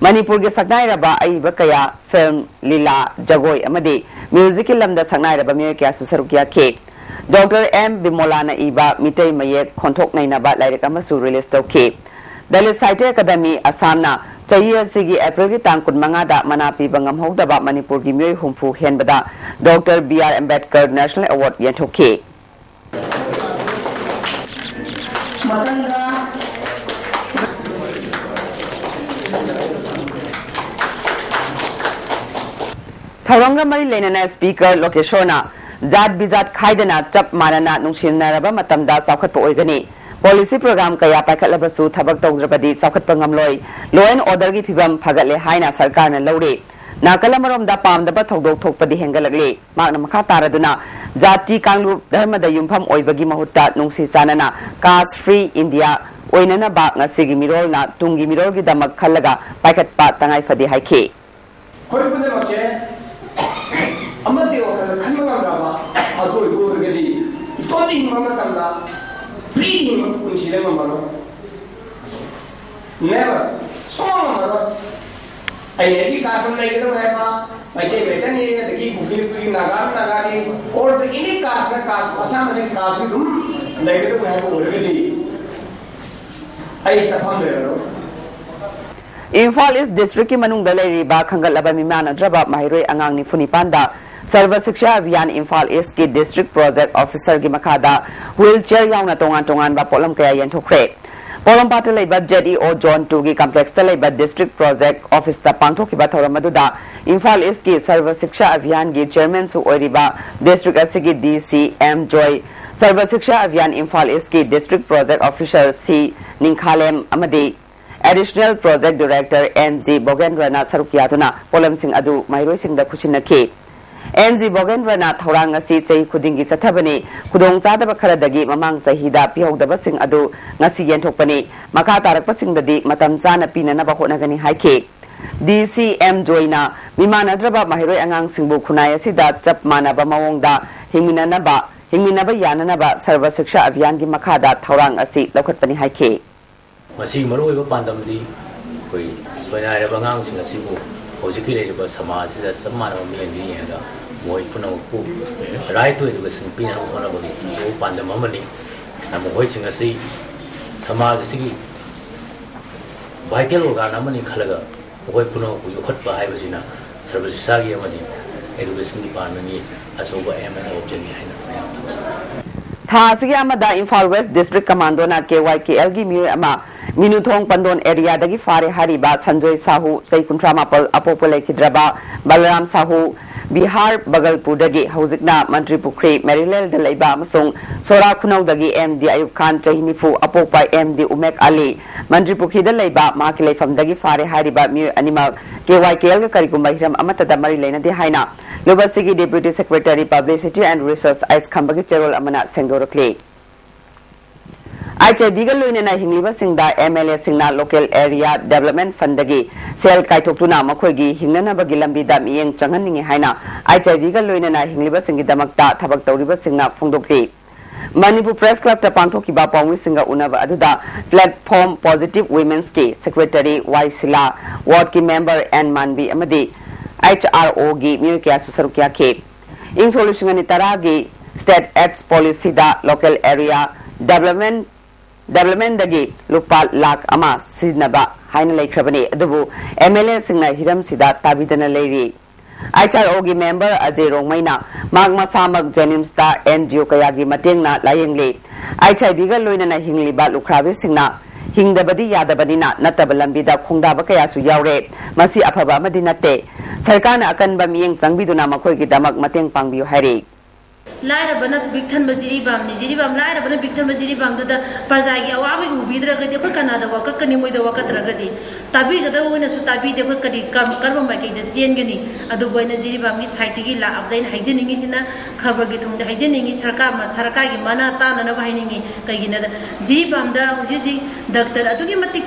ꯃꯅꯤꯄꯨꯔꯒꯤ ꯁꯛꯅꯥꯏꯔꯕ ꯑꯏꯕ ꯀꯌꯥ, ꯐꯤꯜꯝ, ꯂꯤꯂꯥ, ꯖꯒꯣꯏ ꯑꯃꯗꯤ ꯃ꯭ꯌꯨꯖꯤꯛꯀꯤ ꯂꯝꯗ ꯁꯛꯅꯥꯏꯔꯕ ꯃꯤꯑꯣꯏ ꯀꯌꯥꯁꯨ ꯁꯔꯨꯛ ꯌꯥꯈꯤ꯫ ꯗꯣꯛꯇꯔ ꯑꯦꯝ ꯕꯤꯃꯣꯂꯥꯅ ꯏꯕ ꯃꯤꯇꯩ ꯃꯌꯦꯛ ꯈꯣꯟꯊꯣꯛ ꯅꯩꯅꯕ ꯂꯥꯏꯔꯤꯛ ꯑꯃꯁꯨ ꯔꯤꯂꯤꯖ ꯇꯧꯈꯤ꯫ ꯗꯂꯤꯠ ꯁꯥꯍꯤꯇ꯭ꯌ ꯑꯦꯀꯥꯗꯃꯤ ꯑꯁꯥꯝꯅ ꯆꯍꯤ ꯑꯁꯤꯒꯤ ꯑꯦꯄ꯭ꯔꯤꯜꯒꯤ ꯇꯥꯡ ꯀꯨꯟꯃꯉꯥꯗ ꯃꯅꯥ ꯄꯤꯕ ꯉꯝꯍꯧꯗꯕ ꯃꯅꯤꯄꯨꯔꯒꯤ ꯃꯤꯑꯣꯏ ꯍꯨꯝꯐꯨ ꯍꯦꯟꯕꯗ doctor B R Ambedkar national award ꯌꯦꯟꯊꯣꯛꯈꯤ꯫ ꯃꯊꯪꯗ ꯊꯧꯔꯝꯒ ꯃꯔꯤ ꯂꯩꯅꯅ ꯁ꯭ꯄꯤꯀꯔ ꯂꯣꯀꯦꯁꯣꯔꯅ ꯖꯥꯠ ꯕꯤꯖꯥꯠ ꯈꯥꯏꯗꯅ ꯆꯞ ꯃꯥꯟꯅꯅ ꯅꯨꯡꯁꯤꯅꯔꯕ ꯃꯇꯝꯗ ꯆꯥꯎꯈꯠꯄ ꯑꯣꯏꯒꯅꯤ꯫ ꯄꯣꯂꯤꯁꯤ ꯄ꯭ꯔꯣꯒ꯭ꯔꯥꯝ ꯀꯌꯥ ꯄꯥꯏꯈꯠꯂꯕꯁꯨ ꯊꯕꯛ ꯇꯧꯗ꯭ꯔꯕꯗꯤ ꯆꯥꯎꯈꯠꯄ ꯉꯝꯂꯣꯏ꯫ Law and orderꯒꯤ ꯐꯤꯕꯝ ꯐꯒꯠꯂꯦ ꯍꯥꯏꯅ ꯁꯔꯀꯥꯔꯅ ꯂꯧꯔꯤ꯫ ꯅꯥꯀꯜ ꯑꯃꯔꯣꯝꯗ ꯄꯥꯝꯗꯕ ꯊꯧꯗꯣꯛ ꯊꯣꯛꯄꯗꯤ ꯍꯦꯟꯒꯠꯂꯛꯂꯤ꯫ ꯃꯍꯥꯛꯅ ꯃꯈꯥ ꯇꯥꯔꯗꯨꯅ ꯖꯥꯇꯤ ꯀꯥꯡꯂꯨꯞ ꯙꯔꯃꯗ ꯌꯨꯝꯐꯝ ꯑꯣꯏꯕꯒꯤ ꯃꯍꯨꯠꯇ ꯅꯨꯡꯁꯤ ꯆꯥꯟꯅꯅ ꯀꯥꯁ ꯐ꯭ꯔꯤ ꯏꯟꯗꯤꯌꯥ ꯑꯣꯏꯅꯅꯕ ꯉꯁꯤꯒꯤ ꯃꯤꯔꯣꯜꯅ ꯇꯨꯡꯒꯤ ꯃꯤꯔꯣꯜꯒꯤꯗꯃꯛ ꯈꯜꯂꯒ ꯄꯥꯏꯈꯠꯄ ꯇꯉꯥꯏ ꯐꯗꯦ ꯍꯥꯏꯈꯤ꯫ ꯑꯩꯈꯣꯏ ꯄꯨꯝꯅꯃꯛꯁꯦ ꯑꯃꯠꯇ ꯋꯥꯈꯜꯗ ꯈꯟꯕ ꯉꯝꯗ꯭ꯔꯕ ꯑꯗꯨ ꯑꯣꯏꯕ ꯑꯣꯏꯔꯒꯗꯤ ꯏꯇꯣꯝꯇ ꯍꯤꯡꯕ ꯃꯇꯝꯗ ꯐ꯭ꯔꯤ ꯍꯤꯡꯕ ꯄꯨꯟꯁꯤꯗ ꯉꯝꯃꯔꯣꯏ꯫ Never. ꯁꯨꯡꯉꯝ ꯉꯝꯃꯔꯣꯏ꯫ ꯑꯩ ꯑꯩꯒꯤ ꯀꯥꯁ ꯑꯃ ꯂꯩꯒꯗꯕ ꯍꯥꯏꯕ, ꯃꯩꯇꯩ ꯃꯩꯇꯩꯅꯤ, ꯑꯗꯒꯤ ꯀꯨꯀꯤ ꯀꯨꯀꯤ, Naga ꯅꯥꯒꯥꯅꯤ, or the any caste ꯅ ꯀꯥꯁ ꯃꯁꯥ ꯃꯁꯥꯒꯤ ꯀꯥꯁ ꯑꯗꯨꯝ ꯂꯩꯒꯗꯕ ꯍꯥꯏꯕ ꯑꯣꯏꯔꯒꯗꯤ ꯑꯩ ꯆꯠꯐꯝ ꯂꯩꯔꯔꯣꯏ꯫ ꯏꯝꯐꯥꯜ ꯏꯁ ꯗꯤꯁꯇ꯭ꯔꯤꯛꯀꯤ ꯃꯅꯨꯡꯗ ꯂꯩꯔꯤꯕ ꯈꯟꯒꯠꯂꯕ ꯃꯤꯃꯥꯟꯅꯗ꯭ꯔꯕ ꯃꯍꯩꯔꯣꯏ ꯑꯉꯥꯡ ꯅꯤꯐꯨ ꯅꯤꯄꯥꯟꯗ ꯁꯔꯕ ꯁꯤꯛꯁꯥ ꯑꯚꯤꯌꯥꯟ ꯏꯝꯐꯥꯜ ꯏꯁꯀꯤ ꯗꯤꯁꯇ꯭ꯔꯤꯛ ꯄ꯭ꯔꯣꯖꯦꯛ ꯑꯣꯐꯤꯁꯔꯒꯤ ꯃꯈꯥꯗ ꯋꯤꯜꯆꯤꯌꯔ ꯌꯥꯎꯅ ꯇꯣꯉꯥꯟ ꯇꯣꯉꯥꯟꯕ ꯄꯣꯠꯂꯝ ꯀꯌꯥ ꯌꯦꯟꯊꯣꯛꯈ꯭ꯔꯦ꯫ ꯄꯣꯔꯣꯝꯄꯥꯠꯇ ꯂꯩꯕ ꯖꯦꯠ ꯏ ꯑꯣ ꯖꯣꯟ ꯇꯨꯒꯤ ꯀꯝꯄ꯭ꯂꯦꯛꯁꯇ ꯂꯩꯕ ꯗꯤꯁꯇ꯭ꯔꯤꯛ ꯄ꯭ꯔꯣꯖꯦꯛ ꯑꯣꯐꯤꯁꯇ ꯄꯥꯡꯊꯣꯛꯈꯤꯕ ꯊꯧꯔꯝ ꯑꯗꯨꯗ ꯏꯝꯐꯥꯜ ꯏꯁꯀꯤ ꯁꯔꯕ ꯁꯤꯛꯁꯥ ꯑꯚꯤꯌꯥꯟꯒꯤ ꯆꯤꯌꯔꯃꯦꯟꯁꯨ ꯑꯣꯏꯔꯤꯕ ꯗꯤꯁꯇ꯭ꯔꯤꯛ ꯑꯁꯤꯒꯤ ꯗꯤ ꯁꯤ ꯑꯦꯝ ꯖꯣꯏ, ꯁꯔꯕ ꯁꯤꯛꯁꯥ ꯑꯚꯤꯌꯥꯟ ꯏꯝꯐꯥꯜ ꯏꯁꯀꯤ district project officer C Ningkhalem ꯑꯃꯗꯤ additional project director N G ꯕꯣꯒꯦꯟꯗ꯭ꯔꯅ ꯁꯔꯨꯛ ꯌꯥꯗꯨꯅ ꯄꯣꯠꯂꯝꯁꯤꯡ ꯑꯗꯨ ꯃꯍꯩꯔꯣꯏꯁꯤꯡꯗ ꯈꯨꯠꯁꯤꯟꯅꯈꯤ꯫ ꯑꯦꯟ ꯖꯤ ꯕꯣꯒꯦꯟꯗ꯭ꯔꯅ ꯊꯧꯔꯥꯡ ꯑꯁꯤ ꯆꯍꯤ ꯈꯨꯗꯤꯡꯒꯤ ꯆꯠꯊꯕꯅꯤ, ꯈꯨꯗꯣꯡꯆꯥꯗꯕ ꯈꯔꯗꯒꯤ ꯃꯃꯥꯡ ꯆꯍꯤꯗ ꯄꯤꯍꯧꯗꯕꯁꯤꯡ ꯑꯗꯨ ꯉꯁꯤ ꯌꯦꯟꯊꯣꯛꯄꯅꯤ, ꯃꯈꯥ ꯇꯥꯔꯛꯄꯁꯤꯡꯗꯗꯤ ꯃꯇꯝ ꯆꯥꯅ ꯄꯤꯅꯅꯕ ꯍꯣꯠꯅꯒꯅꯤ ꯍꯥꯏꯈꯤ꯫ ꯗꯤ ꯁꯤ ꯑꯦꯝ ꯖꯣꯏꯅ ꯃꯤꯃꯥꯟꯅꯗ꯭ꯔꯕ ꯃꯍꯩꯔꯣꯏ ꯑꯉꯥꯡꯁꯤꯡꯕꯨ ꯈꯨꯟꯅꯥꯏ ꯑꯁꯤꯗ ꯆꯞ ꯃꯥꯟꯅꯕ ꯃꯑꯣꯡꯗ ꯍꯤꯡꯃꯤꯟꯅꯅꯕ, ꯍꯤꯡꯃꯤꯟꯅꯕ ꯌꯥꯅꯅꯕ ꯁꯔꯕ ꯁꯤꯛꯁꯥ ꯑꯚꯤꯌꯥꯟꯒꯤ ꯃꯈꯥꯗ ꯊꯧꯔꯥꯡ ꯑꯁꯤ ꯂꯧꯈꯠꯄꯅꯤ ꯍꯥꯏꯈꯤ꯫ ꯃꯁꯤꯒꯤ ꯃꯔꯨꯑꯣꯏꯕ ꯄꯥꯟꯗꯝꯗꯤ ꯑꯩꯈꯣꯏ ꯁꯣꯏꯅꯥꯏꯔꯕ ꯑꯉꯥꯡꯁꯤꯡ ꯑꯁꯤꯕꯨ ꯍꯧꯖꯤꯛꯀꯤ ꯂꯩꯔꯤꯕ ꯁꯃꯥꯖ ꯑꯁꯤꯗ ꯆꯞ ꯃꯥꯟꯅꯕ ꯃꯤꯠꯌꯦꯡꯗ ꯌꯦꯡꯉꯒ ꯃꯈꯣꯏ ꯄꯨꯝꯅꯃꯛꯄꯨ ꯔꯥꯏꯠ ꯇꯨ ꯑꯦꯗꯨꯀꯦꯁꯟ ꯄꯤꯅꯕ ꯍꯣꯠꯅꯕꯒꯤ ꯑꯆꯧꯕ ꯄꯥꯟꯗꯝ ꯑꯃꯅꯤ꯫ ꯃꯈꯣꯏꯁꯤꯡ ꯑꯁꯤ ꯁꯃꯥꯖ ꯑꯁꯤꯒꯤ ꯚꯥꯏꯇꯦꯜ ꯑꯣꯔꯒꯥꯟ ꯑꯃꯅꯤ ꯈꯜꯂꯒ ꯃꯈꯣꯏ ꯄꯨꯝꯅꯃꯛꯄꯨ ꯌꯣꯛꯈꯠꯄ ꯍꯥꯏꯕꯁꯤꯅ ꯁꯔꯚ ꯁꯤꯛꯁꯥꯒꯤ ꯑꯃꯗꯤ ꯑꯦꯗꯨꯀꯦꯁꯟ ꯗꯤꯄꯥꯔꯠꯃꯦꯟꯒꯤ ꯑꯆꯧꯕ ꯑꯦꯝ ꯑꯦꯟ ꯑꯣꯕꯖꯦꯛꯅꯤ ꯍꯥꯏꯅ ꯃꯌꯥꯝ ꯊꯝꯖꯒꯦ꯫ ꯊꯥ ꯑꯁꯤꯒꯤ ꯑꯃꯗ ꯏꯝꯐꯥꯜ ꯋꯦꯁ ꯗꯤꯁꯇ꯭ꯔꯤꯛ ꯀꯃꯥꯟꯗꯣꯅ ꯀꯦ ꯋꯥꯏ ꯀꯦ ꯑꯦꯜꯒꯤ ꯃꯤꯑꯣꯏ ꯑꯃ ꯃꯤꯅꯨꯊꯣꯡ ꯄꯟꯗꯣꯟ ꯑꯦꯔꯤꯌꯥꯗꯒꯤ ꯐꯥꯔꯦ ꯍꯥꯏꯔꯤꯕ ꯁꯟꯖꯣꯏ ꯁꯥꯍꯨ, ꯆꯍꯤ ꯀꯨꯟꯊ꯭ꯔꯥ ꯃꯥꯄꯜ, ꯑꯄꯣꯛꯄ ꯂꯩꯈꯤꯗ꯭ꯔꯕ ꯕꯂꯔꯥꯝ ꯁꯥꯍꯨ, ꯕꯤꯍꯥꯔ ꯕꯒꯜꯄꯨꯔꯗꯒꯤ, ꯍꯧꯖꯤꯛꯅ ꯃꯟꯇ꯭ꯔꯤ ꯄꯨꯈ꯭ꯔꯤ, ꯃꯦꯔꯤꯂꯦꯟꯗ ꯂꯩꯕ ꯑꯃꯁꯨꯡ ꯁꯣꯔꯥ ꯈꯨꯅꯧꯗꯒꯤ ꯑꯦꯝ ꯗꯤ ꯑꯌꯨꯕ ꯈꯥꯟ, ꯆꯍꯤ ꯅꯤꯐꯨ, ꯑꯄꯣꯛꯄ ꯑꯦꯝ ꯗꯤ ꯎꯃꯦꯛ ꯑꯂꯤ, ꯃꯟꯇ꯭ꯔꯤ ꯄꯨꯈ꯭ꯔꯤꯗ ꯂꯩꯕ ꯃꯍꯥꯛꯀꯤ ꯂꯩꯐꯝꯗꯒꯤ ꯐꯥꯔꯦ ꯍꯥꯏꯔꯤꯕ ꯃꯤꯑꯣꯏ ꯑꯅꯤꯃꯛ ꯀꯦ ꯋꯥꯏ ꯀꯦ ꯑꯦꯜꯒ ꯀꯔꯤꯒꯨꯝꯕ ꯍꯤꯔꯝ ꯑꯃꯠꯇꯗ ꯃꯔꯤ ꯂꯩꯅꯗꯦ ꯍꯥꯏꯅ ꯂꯨꯕꯁꯤꯒꯤ Deputy Secretary Publicity and Research H ꯈꯝꯕꯒꯤ ꯆꯦꯔꯣꯜ ꯑꯃꯅ ꯁꯦꯡꯗꯣꯔꯛꯂꯤ꯫ ꯑꯩꯆ ꯑꯥꯏ ꯚꯤꯒ ꯂꯣꯏꯅꯅ ꯍꯤꯡꯂꯤꯕꯁꯤꯡꯗ ꯑꯦꯝ ꯑꯦꯜ ꯑꯦꯁꯤꯡꯅ local area development fundꯗꯒꯤ ꯁꯦꯜ ꯀꯥꯏꯊꯣꯛꯇꯨꯅ ꯃꯈꯣꯏꯒꯤ ꯍꯤꯡꯅꯅꯕꯒꯤ ꯂꯝꯕꯤꯗ ꯃꯤꯠꯌꯦꯡ ꯆꯪꯍꯟꯅꯤꯡꯏ ꯍꯥꯏꯅ ꯑꯩꯆ ꯑꯥꯏ ꯚꯤꯒ ꯂꯣꯏꯅꯅ ꯍꯤꯡꯂꯤꯕꯁꯤꯡꯒꯤꯗꯃꯛꯇ ꯊꯕꯛ ꯇꯧꯔꯤꯕꯁꯤꯡꯅ ꯐꯣꯡꯗꯣꯛꯂꯤ꯫ ꯃꯅꯤꯄꯨꯔ Press Clubꯇ ꯄꯥꯡꯊꯣꯛꯈꯤꯕ ꯄꯥꯎꯃꯤꯁꯤꯡꯒ ꯎꯅꯕ ꯑꯗꯨꯗ Platform Positive Women'sꯀꯤ Secretary ꯋꯥꯏ ꯁꯤꯂꯥ, wardꯀꯤ member ꯑꯦꯟ ꯃꯥꯟꯕꯤ ꯑꯃꯗꯤ ꯑꯩꯆ ꯑꯥꯔ ꯑꯣꯒꯤ ꯃꯤꯑꯣꯏ ꯀꯌꯥꯁꯨ ꯁꯔꯨꯛ ꯌꯥꯈꯤ꯫ ꯏꯪ ꯁꯣꯛ ꯂꯤꯁꯤꯡ ꯑꯅꯤ ꯇꯔꯥꯒꯤ State AIDS Policyꯗ local area development ꯗꯦꯕꯂꯞꯃꯦꯟꯗꯒꯤ ꯂꯨꯄꯥ ꯂꯥꯈ ꯑꯃ ꯁꯤꯖꯤꯟꯅꯕ ꯍꯥꯏꯅ ꯂꯩꯈ꯭ꯔꯕꯅꯤ꯫ ꯑꯗꯨꯕꯨ ꯑꯦꯝ ꯑꯦꯜ ꯑꯦꯁꯤꯡꯅ ꯍꯤꯔꯝꯁꯤꯗ ꯇꯥꯕꯤꯗꯅ ꯂꯩꯔꯤ꯫ ꯑꯩꯆ ꯑꯥꯔ ꯑꯣꯒꯤ ꯃꯦꯝꯕꯔ ꯑꯖꯦ ꯔꯣꯡꯃꯩꯅ ꯃꯍꯥꯛ ꯃꯁꯥꯃꯛ ꯖꯦꯅꯤꯝꯁꯇ ꯑꯦꯟ ꯖꯤ ꯑꯣ ꯀꯌꯥꯒꯤ ꯃꯇꯦꯡꯅ ꯂꯥꯌꯦꯡꯂꯤ꯫ ꯑꯩꯆ ꯑꯥꯏ ꯚꯤꯒ ꯂꯣꯏꯅꯅ ꯍꯤꯡꯂꯤꯕ ꯂꯨꯈ꯭ꯔꯥꯕꯤꯁꯤꯡꯅ ꯍꯤꯡꯗꯕꯗꯤ ꯌꯥꯗꯕꯅꯤꯅ ꯅꯠꯇꯕ ꯂꯝꯕꯤꯗ ꯈꯣꯡꯗꯥꯕ ꯀꯌꯥꯁꯨ ꯌꯥꯎꯔꯦ꯫ ꯃꯁꯤ ꯑꯐꯕ ꯑꯃꯗꯤ ꯅꯠꯇꯦ꯫ ꯁꯔꯀꯥꯔꯅ ꯑꯀꯟꯕ ꯃꯤꯠꯌꯦꯡ ꯆꯪꯕꯤꯗꯨꯅ ꯃꯈꯣꯏꯒꯤꯗꯃꯛ ꯃꯇꯦꯡ ꯄꯥꯡꯕꯤꯌꯨ ꯍꯥꯏꯔꯤ꯫ ꯂꯥꯏꯔꯕꯅ ꯄꯤꯛ ꯊꯟꯕ ꯖꯤꯔꯤꯕꯥꯝꯅꯤ꯫ ꯖꯤꯔꯤꯕꯥꯝ, ꯂꯥꯏꯔꯕꯅ ꯄꯤꯛ ꯊꯟꯕ ꯖꯤꯔꯤꯕꯥꯝꯗꯨꯗ ꯄ꯭ꯔꯖꯥꯒꯤ ꯑꯋꯥꯕ ꯎꯕꯤꯗ꯭ꯔꯒꯗꯤ ꯑꯩꯈꯣꯏ ꯀꯅꯥꯗ ꯋꯥꯀꯠꯀꯅꯤ? ꯃꯣꯏꯗ ꯋꯥꯀꯠꯇ꯭ꯔꯒꯗꯤ? ꯇꯥꯕꯤꯒꯗꯕ ꯑꯣꯏꯅꯁꯨ ꯇꯥꯕꯤꯗꯦ꯫ ꯑꯩꯈꯣꯏ ꯀꯔꯤ, ꯀꯔꯝ-, ꯀꯔꯝꯕ ꯃꯥꯏꯀꯩꯗ ꯆꯦꯟꯒꯅꯤ? ꯑꯗꯨꯕꯨ ꯑꯩꯅ ꯖꯤꯔꯤꯕꯥꯝꯒꯤ ꯁꯥꯏꯠꯇꯒꯤ ꯂꯥꯛꯑꯕꯗ ꯑꯩꯅ ꯍꯥꯏꯖꯅꯤꯡꯉꯤꯁꯤꯅ, ꯈꯕꯔꯒꯤ ꯊꯣꯡꯗ ꯍꯥꯏꯖꯅꯤꯡꯉꯤ, ꯁꯔꯀꯥꯔ ꯃ-, ꯁꯔꯀꯥꯔꯒꯤ ꯃꯅꯥ ꯇꯥꯅꯅꯕ ꯍꯥꯏꯅꯤꯡꯉꯤ꯫ ꯀꯩꯒꯤꯅꯣꯗ ꯖꯤꯔꯤꯕꯥꯝꯗ ꯍꯧꯖꯤꯛ ꯍꯧꯖꯤꯛ ꯗꯥꯛꯇꯔ ꯑꯗꯨꯛꯀꯤ ꯃꯇꯤꯛ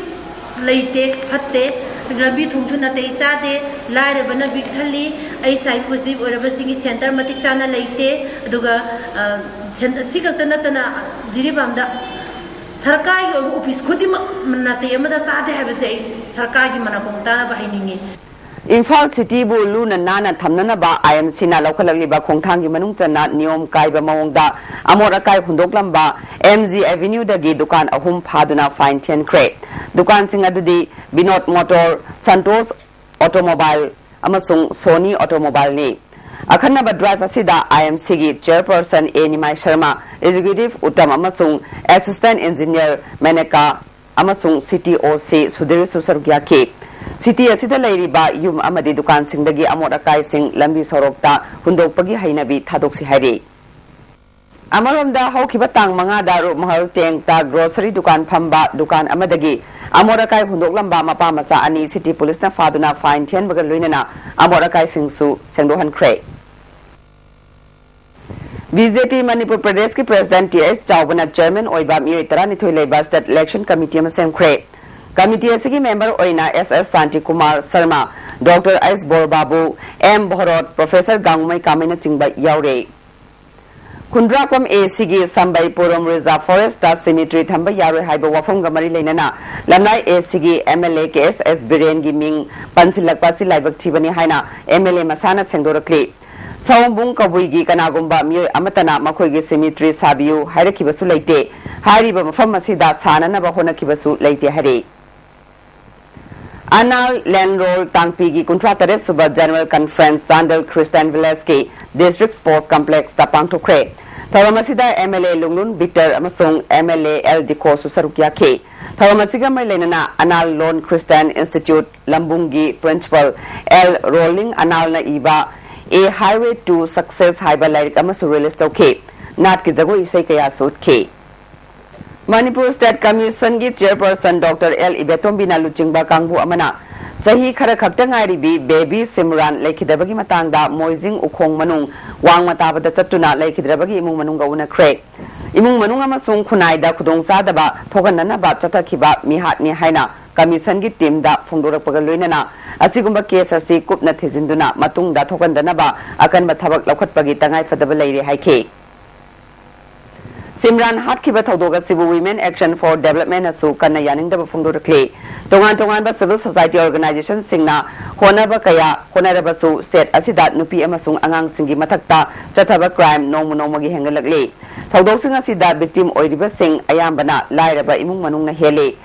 ꯂꯩꯇꯦ, ꯐꯠꯇꯦ, ꯂꯝꯕꯤ ꯊꯣꯡꯁꯨ ꯅꯥꯇꯩ ꯆꯥꯗꯦ, ꯂꯥꯏꯔꯕꯅ ꯄꯤꯛ ꯊꯜꯂꯤ, ꯑꯩꯆ ꯑꯥꯏ ꯚꯤ ꯄꯣꯖꯤꯇꯤꯚ ꯑꯣꯏꯔꯕꯁꯤꯡꯒꯤ ꯁꯦꯟꯇꯔ ꯃꯇꯤꯛ ꯆꯥꯅ ꯂꯩꯇꯦ꯫ ꯑꯗꯨꯒ, ꯑ, ꯁꯦꯟ-, ꯑꯁꯤ ꯈꯛꯇ ꯅꯠꯇꯅ ꯖꯤꯔꯤꯕꯥꯝꯗ ꯁꯔꯀꯥꯔꯒꯤ ꯑꯣꯏꯕ ꯑꯣꯐꯤꯁ ꯈꯨꯗꯤꯡꯃꯛ ꯅꯥꯇꯩ ꯑꯃꯗ ꯆꯥꯗꯦ ꯍꯥꯏꯕꯁꯦ ꯑꯩ ꯁꯔꯀꯥꯔꯒꯤ ꯃꯅꯥꯀꯣꯡ ꯇꯥꯅꯕ ꯍꯥꯏꯅꯤꯡꯉꯤ꯫ ꯏꯝꯐꯥꯜ ꯁꯤꯇꯤꯕꯨ ꯂꯨꯅ ꯅꯥꯟꯅ ꯊꯝꯅꯅꯕ ꯑꯥꯏ ꯑꯦꯝ ꯁꯤꯅ ꯂꯧꯈꯠꯂꯛꯂꯤꯕ ꯈꯣꯡꯊꯥꯡꯒꯤ ꯃꯅꯨꯡ ꯆꯟꯅ ꯅꯤꯌꯣꯝ ꯀꯥꯏꯕ ꯃꯑꯣꯡꯗ ꯑꯃꯣꯠ ꯑꯀꯥꯏ ꯍꯨꯟꯗꯣꯛꯂꯝꯕ ꯑꯦꯝ ꯖꯤ ꯑꯦꯚꯦꯅ꯭ꯌꯨꯗꯒꯤ ꯗꯨꯀꯥꯟ ꯑꯍꯨꯝ ꯐꯥꯗꯨꯅ ꯐꯥꯏꯟ ꯊꯤꯍꯟꯈ꯭ꯔꯦ꯫ ꯗꯨꯀꯥꯟꯁꯤꯡ ꯑꯗꯨꯗꯤ ꯕꯤꯅꯣꯗ ꯃꯣꯇꯣꯔ, ꯁꯟꯇꯣꯁ ꯑꯣꯇꯣꯃꯣꯕꯥꯏꯜ ꯑꯃꯁꯨꯡ ꯁꯣꯅꯤ ꯑꯣꯇꯣꯃꯣꯕꯥꯏꯜꯅꯤ꯫ ꯑꯈꯟꯅꯕ ꯗ꯭ꯔꯥꯏꯚ ꯑꯁꯤꯗ ꯑꯥꯏ ꯑꯦꯝ ꯁꯤꯒꯤ ꯆꯦꯌꯔꯄꯔꯁꯟ ꯑꯦ ꯅꯤꯃꯥꯏ ꯁꯔꯃ, ꯑꯦꯛꯖꯤꯀ꯭ꯌꯨꯇꯤꯚ ꯎꯠꯇꯝ ꯑꯃꯁꯨꯡ ꯑꯦꯁꯤꯁꯇꯦꯟꯠ ꯏꯟꯖꯤꯅꯤꯌꯔ ꯃꯦꯅꯦꯀꯥ ꯑꯃꯁꯨꯡ ꯁꯤꯇꯤ ꯑꯣ ꯁꯤ ꯁꯨꯙꯤꯔꯁꯨ ꯁꯔꯨꯛ ꯌꯥꯈꯤ꯫ ꯁꯤꯇꯤ ꯑꯁꯤꯗ ꯂꯩꯔꯤꯕ ꯌꯨꯝ ꯑꯃꯗꯤ ꯗꯨꯀꯥꯟꯁꯤꯡꯗꯒꯤ ꯑꯃꯣꯠ ꯑꯀꯥꯏꯁꯤꯡ ꯂꯝꯕꯤ ꯁꯣꯔꯣꯛꯇ ꯍꯨꯟꯗꯣꯛꯄꯒꯤ ꯍꯩꯅꯕꯤ ꯊꯥꯗꯣꯛꯁꯤ ꯍꯥꯏꯔꯤ꯫ ꯑꯃꯔꯣꯝꯗ, ꯍꯧꯈꯤꯕ ꯇꯥꯡ ꯃꯉꯥꯗ ꯔꯨꯞꯃꯍꯜ ꯇꯦꯡꯇ ꯒ꯭ꯔꯣꯁꯔꯤ ꯗꯨꯀꯥꯟ ꯐꯝꯕ ꯗꯨꯀꯥꯟ ꯑꯃꯗꯒꯤ ꯑꯃꯣꯠ ꯑꯀꯥꯏ ꯍꯨꯟꯗꯣꯛꯂꯝꯕ ꯃꯄꯥ ꯃꯆꯥ ꯑꯅꯤ ꯁꯤꯇꯤ ꯄꯨꯂꯤꯁꯅ ꯐꯥꯗꯨꯅ ꯐꯥꯏꯟ ꯊꯤꯍꯟꯕꯒ ꯂꯣꯏꯅꯅ ꯑꯃꯣꯠ ꯑꯀꯥꯏꯁꯤꯡꯁꯨ ꯁꯦꯡꯗꯣꯛꯍꯟꯈ꯭ꯔꯦ꯫ ꯕꯤ ꯖꯦ ꯄꯤ ꯃꯅꯤꯄꯨꯔ ꯄ꯭ꯔꯗꯦꯁꯀꯤ ꯄ꯭ꯔꯦꯁꯤꯗꯦꯟꯠ ꯇꯤ ꯑꯩꯆ ꯆꯥꯎꯕꯅ ꯆꯦꯌꯔꯃꯦꯟ ꯑꯣꯏꯕ ꯃꯤꯑꯣꯏ ꯇꯔꯥꯅꯤꯊꯣꯏ ꯂꯩꯕ ꯁ꯭ꯇꯦꯠ ꯏꯂꯦꯛꯁꯟ ꯀꯃꯤꯇꯤ ꯑꯃ ꯁꯦꯝꯈ꯭ꯔꯦ꯫ ꯀꯃꯤꯇꯤ ꯑꯁꯤꯒꯤ ꯃꯦꯝꯕꯔ ꯑꯣꯏꯅ S S Shantikumar Sharma, doctor H ꯕꯣꯔꯕꯥꯕꯨ, ꯑꯦꯝ ꯚꯣꯔꯣꯠ, ꯄ꯭ꯔꯣꯐꯦꯁꯔ ꯒꯥꯡꯉꯨꯃꯩ ꯀꯥꯃꯩꯅꯆꯤꯡꯕ ꯌꯥꯎꯔꯦ꯫ ꯈꯨꯟꯗ꯭ꯔꯥꯛꯄꯝ ꯑꯦ ꯁꯤꯒꯤ ꯁꯝꯕꯩ ꯄꯨꯔꯝ ꯔꯤꯖꯥꯔꯚ ꯐꯣꯔꯦꯁꯇ ꯁꯤꯃꯤꯇ꯭ꯔꯤ ꯊꯝꯕ ꯌꯥꯔꯣꯏ ꯍꯥꯏꯕ ꯋꯥꯐꯝꯒ ꯃꯔꯤ ꯂꯩꯅꯅ ꯂꯝꯂꯥꯏ ꯑꯦ ꯁꯤꯒꯤ ꯑꯦꯝ ꯑꯦꯜ ꯑꯦ ꯀꯦ ꯑꯦꯁ ꯑꯦꯁ ꯕꯤꯔꯦꯟꯒꯤ ꯃꯤꯡ ꯄꯟꯁꯤꯜꯂꯛꯄ ꯑꯁꯤ ꯂꯥꯏꯕꯛ ꯊꯤꯕꯅꯤ ꯍꯥꯏꯅ ꯑꯦꯝ ꯑꯦꯜ ꯑꯦ ꯃꯁꯥꯅ ꯁꯦꯡꯗꯣꯔꯛꯂꯤ꯫ ꯁꯑꯣꯝꯕꯨꯡ ꯀꯕꯨꯏꯒꯤ ꯀꯅꯥꯒꯨꯝꯕ ꯃꯤꯑꯣꯏ ꯑꯃꯠꯇꯅ ꯃꯈꯣꯏꯒꯤ cemetery ꯁꯥꯕꯤꯌꯨ ꯍꯥꯏꯔꯛꯈꯤꯕꯁꯨ ꯂꯩꯇꯦ꯫ ꯍꯥꯏꯔꯤꯕ ꯃꯐꯝ ꯑꯁꯤꯗ ꯁꯥꯅꯅꯕ ꯍꯣꯠꯅꯈꯤꯕꯁꯨ ꯂꯩꯇꯦ ꯍꯥꯏꯔꯤ꯫ ꯑꯅꯥꯜ ꯂꯦꯟꯔꯣꯜ ꯇꯥꯡꯄꯤꯒꯤ ꯀꯨꯟꯊ꯭ꯔꯥ ꯇꯔꯦꯠ ꯁꯨꯕ General Conference Chandel Christian Villageꯀꯤ District Sports Complexꯇ ꯄꯥꯡꯊꯣꯛꯈ꯭ꯔꯦ꯫ ꯊꯧꯔꯝ ꯑꯁꯤꯗ MLA ꯂꯨꯡꯂꯨꯟ ꯕꯤꯛꯇꯔ ꯑꯃꯁꯨꯡ MLA ꯑꯦꯜ ꯗꯤꯀꯣꯁꯨ ꯁꯔꯨꯛ ꯌꯥꯈꯤ꯫ ꯊꯧꯔꯝ ꯑꯁꯤꯒ ꯃꯔꯤ ꯂꯩꯅꯅ ꯑꯅꯥꯜ ꯂꯣꯟ Christian Institute ꯂꯝꯕꯨꯡꯒꯤ Principal ꯑꯦꯜ ꯔꯣꯂꯤꯡ ꯑꯅꯥꯜꯅ ꯏꯕ A Highway to Success ꯍꯥꯏꯕ ꯂꯥꯏꯔꯤꯛ ꯑꯃꯁꯨ release ꯇꯧꯈꯤ꯫ ꯅꯥꯠꯀꯤ ꯖꯒꯣꯏ ꯏꯁꯩ ꯀꯌꯥꯁꯨ ꯎꯠꯈꯤ꯫ ꯃꯅꯤꯄꯨꯔ State Commissionꯒꯤ Chairperson Doctor ꯑꯦꯜ ꯏꯕꯦꯇꯣꯝꯕꯤꯅ ꯂꯨꯆꯤꯡꯕ ꯀꯥꯡꯕꯨ ꯑꯃꯅ ꯆꯍꯤ ꯈꯔ ꯈꯛꯇ ꯉꯥꯏꯔꯤꯕꯤ baby ꯁꯤꯝꯔꯥꯟ ꯂꯩꯈꯤꯗꯕꯒꯤ ꯃꯇꯥꯡꯗ ꯃꯣꯏꯖꯤꯡ ꯎꯈꯣꯡ ꯃꯅꯨꯡ ꯋꯥꯡꯃ ꯇꯥꯕꯗ ꯆꯠꯇꯨꯅ ꯂꯩꯈꯤꯗ꯭ꯔꯕꯒꯤ ꯏꯃꯨꯡ ꯃꯅꯨꯡꯒ ꯎꯅꯈ꯭ꯔꯦ꯫ ꯏꯃꯨꯡ ꯃꯅꯨꯡ ꯑꯃꯁꯨꯡ ꯈꯨꯟꯅꯥꯏꯗ ꯈꯨꯗꯣꯡꯆꯥꯗꯕ ꯊꯣꯛꯍꯟꯗꯅꯕ ꯆꯠꯊꯈꯤꯕ ꯃꯤꯍꯥꯠꯅꯤ ꯍꯥꯏꯅ Commissionꯒꯤ teamꯗ ꯐꯣꯡꯗꯣꯔꯛꯄꯒ ꯂꯣꯏꯅꯅ ꯑꯁꯤꯒꯨꯝꯕ case ꯑꯁꯤ ꯀꯨꯞꯅ ꯊꯤꯖꯤꯟꯗꯨꯅ ꯃꯇꯨꯡꯗ ꯊꯣꯛꯍꯟꯗꯅꯕ ꯑꯀꯟꯕ ꯊꯕꯛ ꯂꯧꯈꯠꯄꯒꯤ ꯇꯉꯥꯏꯐꯗꯕ ꯂꯩꯔꯦ ꯍꯥꯏꯈꯤ꯫ ꯁꯤꯝꯔꯥꯟ ꯍꯥꯠꯈꯤꯕ ꯊꯧꯗꯣꯛ ꯑꯁꯤꯕꯨ Women Action for Developmentꯅꯁꯨ ꯀꯟꯅ ꯌꯥꯅꯤꯡꯗꯕ ꯐꯣꯡꯗꯣꯔꯛꯂꯤ꯫ ꯇꯣꯉꯥꯟ ꯇꯣꯉꯥꯟꯕ civil society organisationꯁꯤꯡꯅ ꯍꯣꯠꯅꯕ ꯀꯌꯥ ꯍꯣꯠꯅꯔꯕꯁꯨ state ꯑꯁꯤꯗ ꯅꯨꯄꯤ ꯑꯃꯁꯨꯡ ꯑꯉꯥꯡꯁꯤꯡꯒꯤ ꯃꯊꯛꯇ ꯆꯠꯊꯕ crime ꯅꯣꯡꯃ ꯅꯣꯡꯃꯒꯤ ꯍꯦꯟꯒꯠꯂꯛꯂꯤ꯫ ꯊꯧꯗꯣꯛꯁꯤꯡ ꯑꯁꯤꯗ victim ꯑꯣꯏꯔꯤꯕꯁꯤꯡ ꯑꯌꯥꯝꯕꯅ ꯂꯥꯏꯔꯕ ꯏꯃꯨꯡ ꯃꯅꯨꯡꯅ ꯍꯦꯜꯂꯤ꯫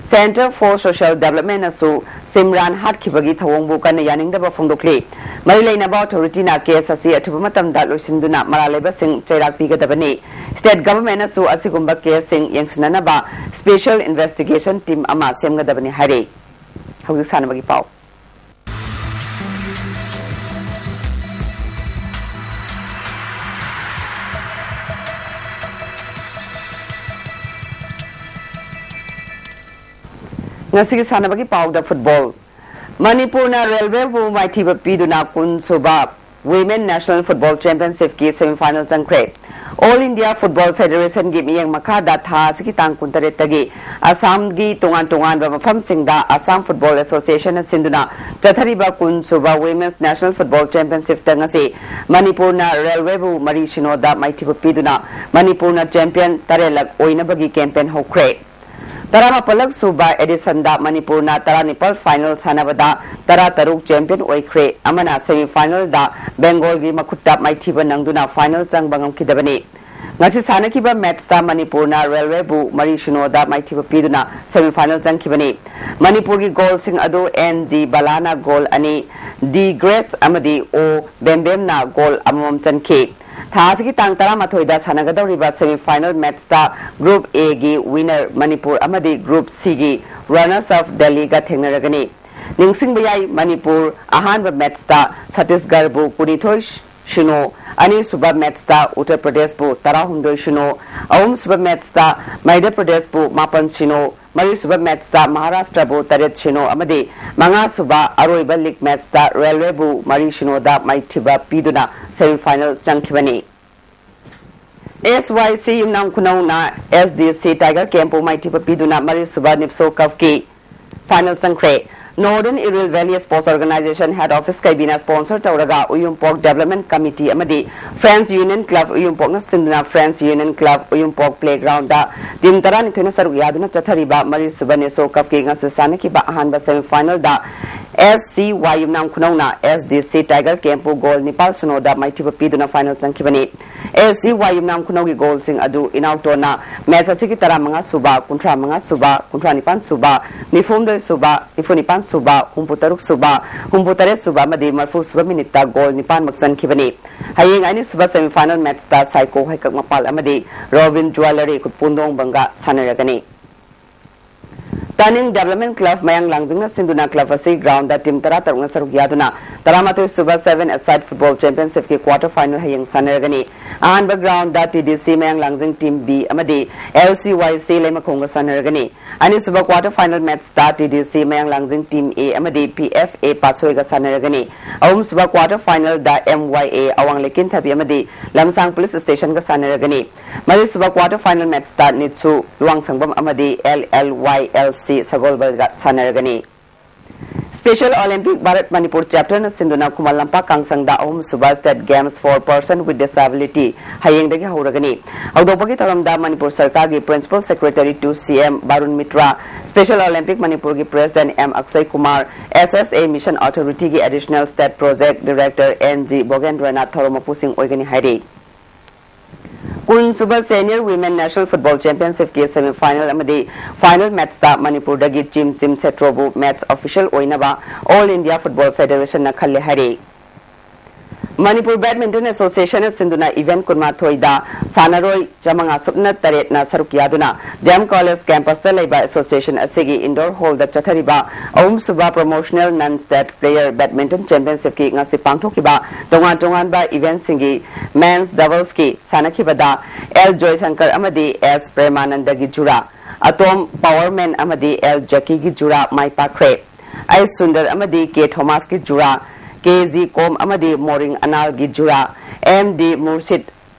Centre for Social Developmentꯅꯁꯨ ꯁꯤꯝꯔꯥꯟ ꯍꯥꯠꯈꯤꯕꯒꯤ ꯊꯧꯑꯣꯡꯕꯨ ꯀꯟꯅ ꯌꯥꯅꯤꯡꯗꯕ ꯐꯣꯡꯗꯣꯛꯂꯤ꯫ ꯃꯔꯤ ꯂꯩꯅꯕ authorityꯅ case ꯑꯁꯤ ꯑꯊꯨꯕ ꯃꯇꯝꯗ ꯂꯣꯏꯁꯤꯟꯗꯨꯅ ꯃꯔꯥꯜ ꯂꯩꯕꯁꯤꯡ ꯆꯩꯔꯥꯛ ꯄꯤꯒꯗꯕꯅꯤ꯫ State governmentꯅꯁꯨ ꯑꯁꯤꯒꯨꯝꯕ caseꯁꯤꯡ ꯌꯦꯡꯁꯤꯟꯅꯅꯕ special investigation team ꯑꯃ ꯁꯦꯝꯒꯗꯕꯅꯤ ꯍꯥꯏꯔꯤ꯫ ꯍꯧꯖꯤꯛ ꯁꯥꯟꯅꯕꯒꯤ ꯄꯥꯎ꯫ ꯉꯁꯤꯒꯤ ꯁꯥꯟꯅꯕꯒꯤ ꯄꯥꯎꯗ football꯫ ꯃꯅꯤꯄꯨꯔꯅ ꯔꯦꯜꯋꯦꯕꯨ ꯃꯥꯏꯊꯤꯕ ꯄꯤꯗꯨꯅ ꯀꯨꯟ ꯁꯨꯕ Women National Football Championshipꯀꯤ semifinal ꯆꯪꯈ꯭ꯔꯦ꯫ All India Football Federationꯒꯤ ꯃꯤꯠꯌꯦꯡ ꯃꯈꯥꯗ ꯊꯥ ꯑꯁꯤꯒꯤ ꯇꯥꯡ ꯀꯨꯟꯇꯔꯦꯠꯇꯒꯤ ꯑꯁꯥꯝꯒꯤ ꯇꯣꯉꯥꯟ ꯇꯣꯉꯥꯟꯕ ꯃꯐꯝꯁꯤꯡꯗ Assam Football Associationꯅ ꯁꯤꯟꯗꯨꯅ ꯆꯠꯊꯔꯤꯕ ꯀꯨꯟ ꯁꯨꯕ Women's National Football Championshipꯇ ꯉꯁꯤ ꯃꯅꯤꯄꯨꯔꯅ ꯔꯦꯜꯋꯦꯕꯨ ꯃꯔꯤ ꯁꯤꯅꯣꯗ ꯃꯥꯏꯊꯤꯕ ꯄꯤꯗꯨꯅ ꯃꯅꯤꯄꯨꯔꯅ champion ꯇꯔꯦꯠꯂꯛ ꯑꯣꯏꯅꯕꯒꯤ campaign ꯍꯧꯈ꯭ꯔꯦ꯫ ꯇꯔꯥꯃꯥꯄꯜꯂꯛ ꯁꯨꯕ ꯑꯦꯗꯤꯁꯟꯗ ꯃꯅꯤꯄꯨꯔꯅ ꯇꯔꯥꯅꯤꯄꯥꯜ ꯐꯥꯏꯅꯦꯜ ꯁꯥꯟꯅꯕꯗ ꯇꯔꯥꯇꯔꯨꯛ ꯆꯦꯝꯄꯤꯌꯟ ꯑꯣꯏꯈ꯭ꯔꯦ꯫ ꯑꯃꯅ ꯁꯦꯃꯤꯐꯥꯏꯅꯦꯜꯗ ꯕꯦꯡꯒꯣꯜꯒꯤ ꯃꯈꯨꯠꯇ ꯃꯥꯏꯊꯤꯕ ꯅꯪꯗꯨꯅ ꯐꯥꯏꯅꯦꯜ ꯆꯪꯕ ꯉꯝꯈꯤꯗꯕꯅꯤ꯫ ꯉꯁꯤ ꯁꯥꯟꯅꯈꯤꯕ ꯃꯦꯠꯁꯇ ꯃꯅꯤꯄꯨꯔꯅ ꯔꯦꯜꯋꯦꯕꯨ ꯃꯔꯤ ꯁꯤꯅꯣꯗ ꯃꯥꯏꯊꯤꯕ ꯄꯤꯗꯨꯅ ꯁꯦꯃꯤꯐꯥꯏꯅꯦꯜ ꯆꯪꯈꯤꯕꯅꯤ꯫ ꯃꯅꯤꯄꯨꯔꯒꯤ ꯒꯣꯜꯁꯤꯡ ꯑꯗꯨ ꯑꯦꯟ ꯖꯤ ꯕꯂꯥꯅ ꯒꯣꯜ ꯑꯅꯤ, ꯗꯤ ꯒ꯭ꯔꯦꯁ ꯑꯃꯗꯤ ꯑꯣ ꯕꯦꯝꯕꯦꯝꯅ ꯒꯣꯜ ꯑꯃꯃꯝ ꯆꯟꯈꯤ꯫ ꯊꯥ ꯑꯁꯤꯒꯤ ꯇꯥꯡ ꯇꯔꯥꯃꯥꯊꯣꯏꯗ ꯁꯥꯟꯅꯒꯗꯧꯔꯤꯕ ꯁꯦꯃꯤꯐꯥꯏꯅꯦꯜ ꯃꯦꯠꯁꯇ ꯒ꯭ꯔꯨꯞ ꯑꯦꯒꯤ ꯋꯤꯅꯔ ꯃꯅꯤꯄꯨꯔ ꯑꯃꯗꯤ ꯒ꯭ꯔꯨꯞ ꯁꯤꯒꯤ ꯔꯅꯔꯁ ꯑꯞ ꯗꯦꯜꯂꯤꯒ ꯊꯦꯡꯅꯔꯒꯅꯤ꯫ ꯅꯤꯡꯁꯤꯡꯕ ꯌꯥꯏ, ꯃꯅꯤꯄꯨꯔ ꯑꯍꯥꯟꯕ ꯃꯦꯠꯁꯇ ꯁꯠꯇꯤꯁꯒꯔꯕꯨ ꯀꯨꯟꯅꯤꯊꯣꯏ ꯁꯤꯅꯣ, ꯑꯅꯤꯁꯨꯕ ꯃꯦꯠꯁꯇ ꯎꯠꯇꯔ ꯄ꯭ꯔꯗꯦꯁꯄꯨ ꯇꯔꯥꯍꯨꯝꯗꯣꯏ ꯁꯤꯅꯣ, ꯑꯍꯨꯝꯁꯨꯕ ꯃꯦꯠꯁꯇ ꯃꯙ꯭ꯌ ꯄ꯭ꯔꯗꯦꯁꯄꯨ ꯃꯥꯄꯟ ꯁꯤꯅꯣ, ꯃꯔꯤꯁꯨꯕ ꯃꯦꯠꯁꯇ ꯃꯍꯥꯔꯥꯁꯇ꯭ꯔꯕꯨ ꯇꯔꯦꯠ ꯁꯤꯅꯣ ꯑꯃꯗꯤ ꯃꯉꯥꯁꯨꯕ ꯑꯔꯣꯏꯕ ꯂꯤꯒ ꯃꯦꯠꯁꯇ ꯔꯦꯜꯋꯦꯕꯨ ꯃꯔꯤ ꯁꯤꯅꯣꯗ ꯃꯥꯏꯊꯤꯕ ꯄꯤꯗꯨꯅ ꯁꯦꯃꯤꯐꯥꯏꯅꯦꯜ ꯆꯪꯈꯤꯕꯅꯤ꯫ ꯑꯦꯁ ꯋꯥꯏ ꯁꯤ ꯌꯨꯝꯅꯥꯝ ꯈꯨꯅꯧꯅ ꯑꯦꯁ ꯗꯤ ꯁꯤ ꯇꯥꯏꯒꯔ ꯀꯦꯝꯄꯨ ꯃꯥꯏꯊꯤꯕ ꯄꯤꯗꯨꯅ ꯃꯔꯤꯁꯨꯕ ꯅꯤꯞꯁꯣ ꯀꯞꯀꯤ ꯐꯥꯏꯅꯦꯜ ꯆꯪꯈ꯭ꯔꯦ꯫ Northern Iril Valley Sports Organization Head Office ꯀꯩꯕꯤꯅ ꯁ꯭ꯄꯣꯟꯁꯔ ꯇꯧꯔꯒ ꯎꯌꯨꯝꯄꯣꯛ ꯗꯦꯕꯂꯞꯃꯦꯟ ꯀꯃꯤꯇꯤ ꯑꯃꯗꯤ Friends Union Club ꯎꯌꯨꯝꯄꯣꯛꯅ ꯁꯤꯟꯗꯨꯅ Friends Union Club Uyumpok playground team ꯇꯔꯥꯅꯤꯊꯣꯏꯅ ꯁꯔꯨꯛ ꯌꯥꯗꯨꯅ ꯆꯠꯊꯔꯤꯕ ꯃꯔꯤꯁꯨꯕ ꯅꯤꯁꯣ ꯀꯞꯀꯤ ꯉꯁꯤ ꯁꯥꯟꯅꯈꯤꯕ ꯑꯍꯥꯟꯕ ꯁꯦꯃꯤꯐꯥꯏꯅꯦꯜꯗ ꯑꯦꯁ ꯁꯤ ꯋꯥꯏ ꯌꯨꯝꯅꯥꯝ ꯈꯨꯅꯧꯅ ꯑꯦꯁ ꯗꯤ ꯁꯤ ꯇꯥꯏꯒꯔ ꯀꯦꯝꯄꯨ ꯒꯣꯜ ꯅꯤꯄꯥꯜ ꯁꯤꯅꯣꯗ ꯃꯥꯏꯊꯤꯕ ꯄꯤꯗꯨꯅ ꯐꯥꯏꯅꯦꯜ ꯆꯪꯈꯤꯕꯅꯤ꯫ ꯑꯦꯁ ꯁꯤ ꯋꯥꯏ ꯌꯨꯝꯅꯥꯝ ꯈꯨꯅꯧꯒꯤ ꯒꯣꯜꯁꯤꯡ ꯑꯗꯨ ꯏꯅꯥꯎꯇꯣꯟꯅ ꯃꯦꯠꯆ ꯑꯁꯤꯒꯤ ꯇꯔꯥꯃꯉꯥ ꯁꯨꯕ, ꯀꯨꯟꯊ꯭ꯔꯥ ꯃꯉꯥ ꯁꯨꯕ, ꯀꯨꯟꯊ꯭ꯔꯥ ꯅꯤꯄꯥꯟ ꯁꯨꯕ, ꯅꯤꯐꯨꯍꯨꯝꯗꯣꯏ ꯁꯨꯕ, ꯅꯤꯐꯨ ꯅꯤꯄꯥꯟ ꯁꯨꯕ, ꯍꯨꯝꯐꯨ ꯇꯔꯨꯛ ꯁꯨꯕ, ꯍꯨꯝꯐꯨ ꯇꯔꯦꯠ ꯁꯨꯕ ꯑꯃꯗꯤ ꯃꯔꯤꯐꯨ ꯁꯨꯕ ꯃꯤꯅꯤꯠꯇ ꯒꯣꯜ ꯅꯤꯄꯥꯟꯃꯛ ꯆꯟꯈꯤꯕꯅꯤ꯫ ꯍꯌꯦꯡ ꯑꯅꯤꯁꯨꯕ ꯁꯦꯃꯤꯐꯥꯏꯅꯦꯜ ꯃꯦꯠꯆꯇ ꯁꯥꯏꯀꯣ ꯍꯩꯀꯛ ꯃꯄꯥꯜ ꯑꯃꯗꯤ ꯔꯣꯕꯤꯟ ꯖꯨꯋꯦꯂꯔꯤ ꯈꯨꯠꯄꯨꯟꯗꯣꯡꯕꯪꯒ ꯁꯥꯟꯅꯔꯒꯅꯤ꯫ ꯇꯥꯅꯤꯡ ꯗꯦꯕꯂꯞꯃꯦꯟ ꯀ꯭ꯂꯕ ꯃꯌꯥꯡ ꯂꯥꯡꯖꯤꯡꯅ ꯁꯤꯟꯗꯨꯅ ꯀ꯭ꯂꯕ ꯑꯁꯤ ꯒ꯭ꯔꯥꯎꯟꯗ ꯇꯤꯝ ꯇꯔꯥꯇꯔꯨꯛꯅ ꯁꯔꯨꯛ ꯌꯥꯗꯨꯅ ꯇꯔꯥꯃꯥꯊꯣꯏ ꯁꯨꯕ Seven Aside Football Championship ꯀꯤ quarter final ꯍꯌꯦꯡ ꯁꯥꯟꯅꯔꯒꯅꯤ꯫ ꯑꯍꯥꯟꯕ ꯒ꯭ꯔꯥꯎꯟꯗ ꯇꯤ ꯗꯤ ꯁꯤ ꯃꯌꯥꯡ ꯂꯥꯡꯖꯤꯡ ꯇꯤꯝ ꯕꯤ ꯑꯃꯗꯤ ꯑꯦꯜ ꯁꯤ ꯋꯥꯏ ꯁꯤ ꯂꯩꯃꯈꯣꯡꯒ ꯁꯥꯟꯅꯔꯒꯅꯤ꯫ ꯑꯅꯤꯁꯨꯕ quarter final ꯃꯦꯠꯆꯇ ꯇꯤ ꯗꯤ ꯁꯤ ꯃꯌꯥꯡ ꯂꯥꯡꯖꯤꯡ ꯇꯤꯝ ꯑꯦ ꯑꯃꯗꯤ ꯄꯤ ꯑꯦꯐ ꯑꯦ ꯄꯥꯠꯁꯣꯏꯒ ꯁꯥꯟꯅꯔꯒꯅꯤ꯫ ꯑꯍꯨꯝꯁꯨꯕ quarter finalꯗ ꯑꯦꯝ ꯋꯥꯏ ꯑꯦ ꯑꯋꯥꯡ ꯂꯩꯀꯤꯟꯊꯕꯤ ꯑꯃꯗꯤ ꯂꯝꯁꯥꯡ ꯄꯨꯂꯤꯁ ꯁ꯭ꯇꯦꯁꯟꯒ ꯁꯥꯟꯅꯔꯒꯅꯤ꯫ ꯃꯔꯤꯁꯨꯕ quarter final ꯃꯦꯠꯆꯇ ꯅꯤꯠꯁꯨ ꯂꯨꯋꯥꯡꯁꯪꯕꯝ ꯑꯃꯗꯤ L L Y L C ꯁꯒꯣꯜꯕꯜꯒ ꯁꯥꯟꯅꯔꯒꯅꯤ꯫ Special Olympic Bharat Manipur Chapterꯅ ꯁꯤꯟꯗꯨꯅ ꯈꯨꯃꯟ ꯂꯝꯄꯥꯛ ꯀꯥꯡꯁꯪꯗ ꯑꯍꯨꯝꯁꯨꯕ State Games for Person with Disability ꯍꯌꯦꯡꯗꯒꯤ ꯍꯧꯔꯒꯅꯤ꯫ ꯍꯧꯗꯣꯛꯄꯒꯤ ꯊꯧꯔꯝꯗ ꯃꯅꯤꯄꯨꯔ ꯁꯔꯀꯥꯔꯒꯤ Principal Secretary to C M Barun Mitra, Special Olympic ꯃꯅꯤꯄꯨꯔꯒꯤ President M Akshay Kumar, S S A Mission Authorityꯒꯤ Additional State Project Director N G ꯚꯣꯒꯦꯟꯗ꯭ꯔꯅꯥꯊ ꯊꯧꯔꯝ ꯃꯄꯨꯁꯤꯡ ꯑꯣꯏꯒꯅꯤ ꯍꯥꯏꯔꯤ꯫ ꯀꯨꯟꯁꯨꯕ Senior Women National Football Championshipꯀꯤ semi final ꯑꯃꯗꯤ final matchꯇ ꯃꯅꯤꯄꯨꯔꯗꯒꯤ chime chime ꯁꯦꯇ꯭ꯔꯣꯕꯨ match official ꯑꯣꯏꯅꯕ All India Football Federationꯅ ꯈꯜꯂꯦ ꯍꯥꯏꯔꯤ꯫ Manipur Badminton Associationꯅ ꯁꯤꯟꯗꯨꯅ event ꯀꯨꯟꯃꯥꯊꯣꯏꯗ ꯁꯥꯟꯅꯔꯣꯏ ꯆꯥꯃꯉꯥ ꯁꯨꯞꯅ ꯇꯔꯦꯠꯅ ꯁꯔꯨꯛ ꯌꯥꯗꯨꯅ D M College campusꯇ ꯂꯩꯕ association ꯑꯁꯤꯒꯤ indoor hallꯗ ꯆꯠꯊꯔꯤꯕ ꯑꯍꯨꯝꯁꯨꯕ Promotional Non-State Player Badminton Championshipꯀꯤ ꯉꯁꯤ ꯄꯥꯡꯊꯣꯛꯈꯤꯕ ꯇꯣꯉꯥꯟ ꯇꯣꯉꯥꯟꯕ eventꯁꯤꯡꯒꯤ men's doublesꯀꯤ ꯁꯥꯟꯅꯈꯤꯕꯗ L ꯖꯣꯏꯁꯪꯀꯔ ꯑꯃꯗꯤ S ꯄ꯭ꯔꯦꯃꯥꯅꯟꯗꯒꯤ ꯖꯨꯔꯥ, ꯑꯇꯣꯝ ꯄꯋꯔꯃꯦꯟ ꯑꯃꯗꯤ L ꯖꯦꯀꯤꯒꯤ ꯖꯨꯔꯥ ꯃꯥꯏ ꯄꯥꯛꯈ꯭ꯔꯦ꯫ ꯑꯩꯆ ꯁꯨꯟꯗꯔ ꯑꯃꯗꯤ ꯀꯦ ꯊꯣꯃꯥꯁꯀꯤ ꯖꯨꯔꯥ, ꯀꯦ ꯖꯤ ꯀꯣꯝ ꯑꯃꯗꯤ ꯃꯣꯔꯤꯡ ꯑꯅꯥꯜꯒꯤ ꯖꯨꯔꯥ, ꯑꯦꯝ ꯗꯤ ꯃꯨꯔꯁꯤꯗ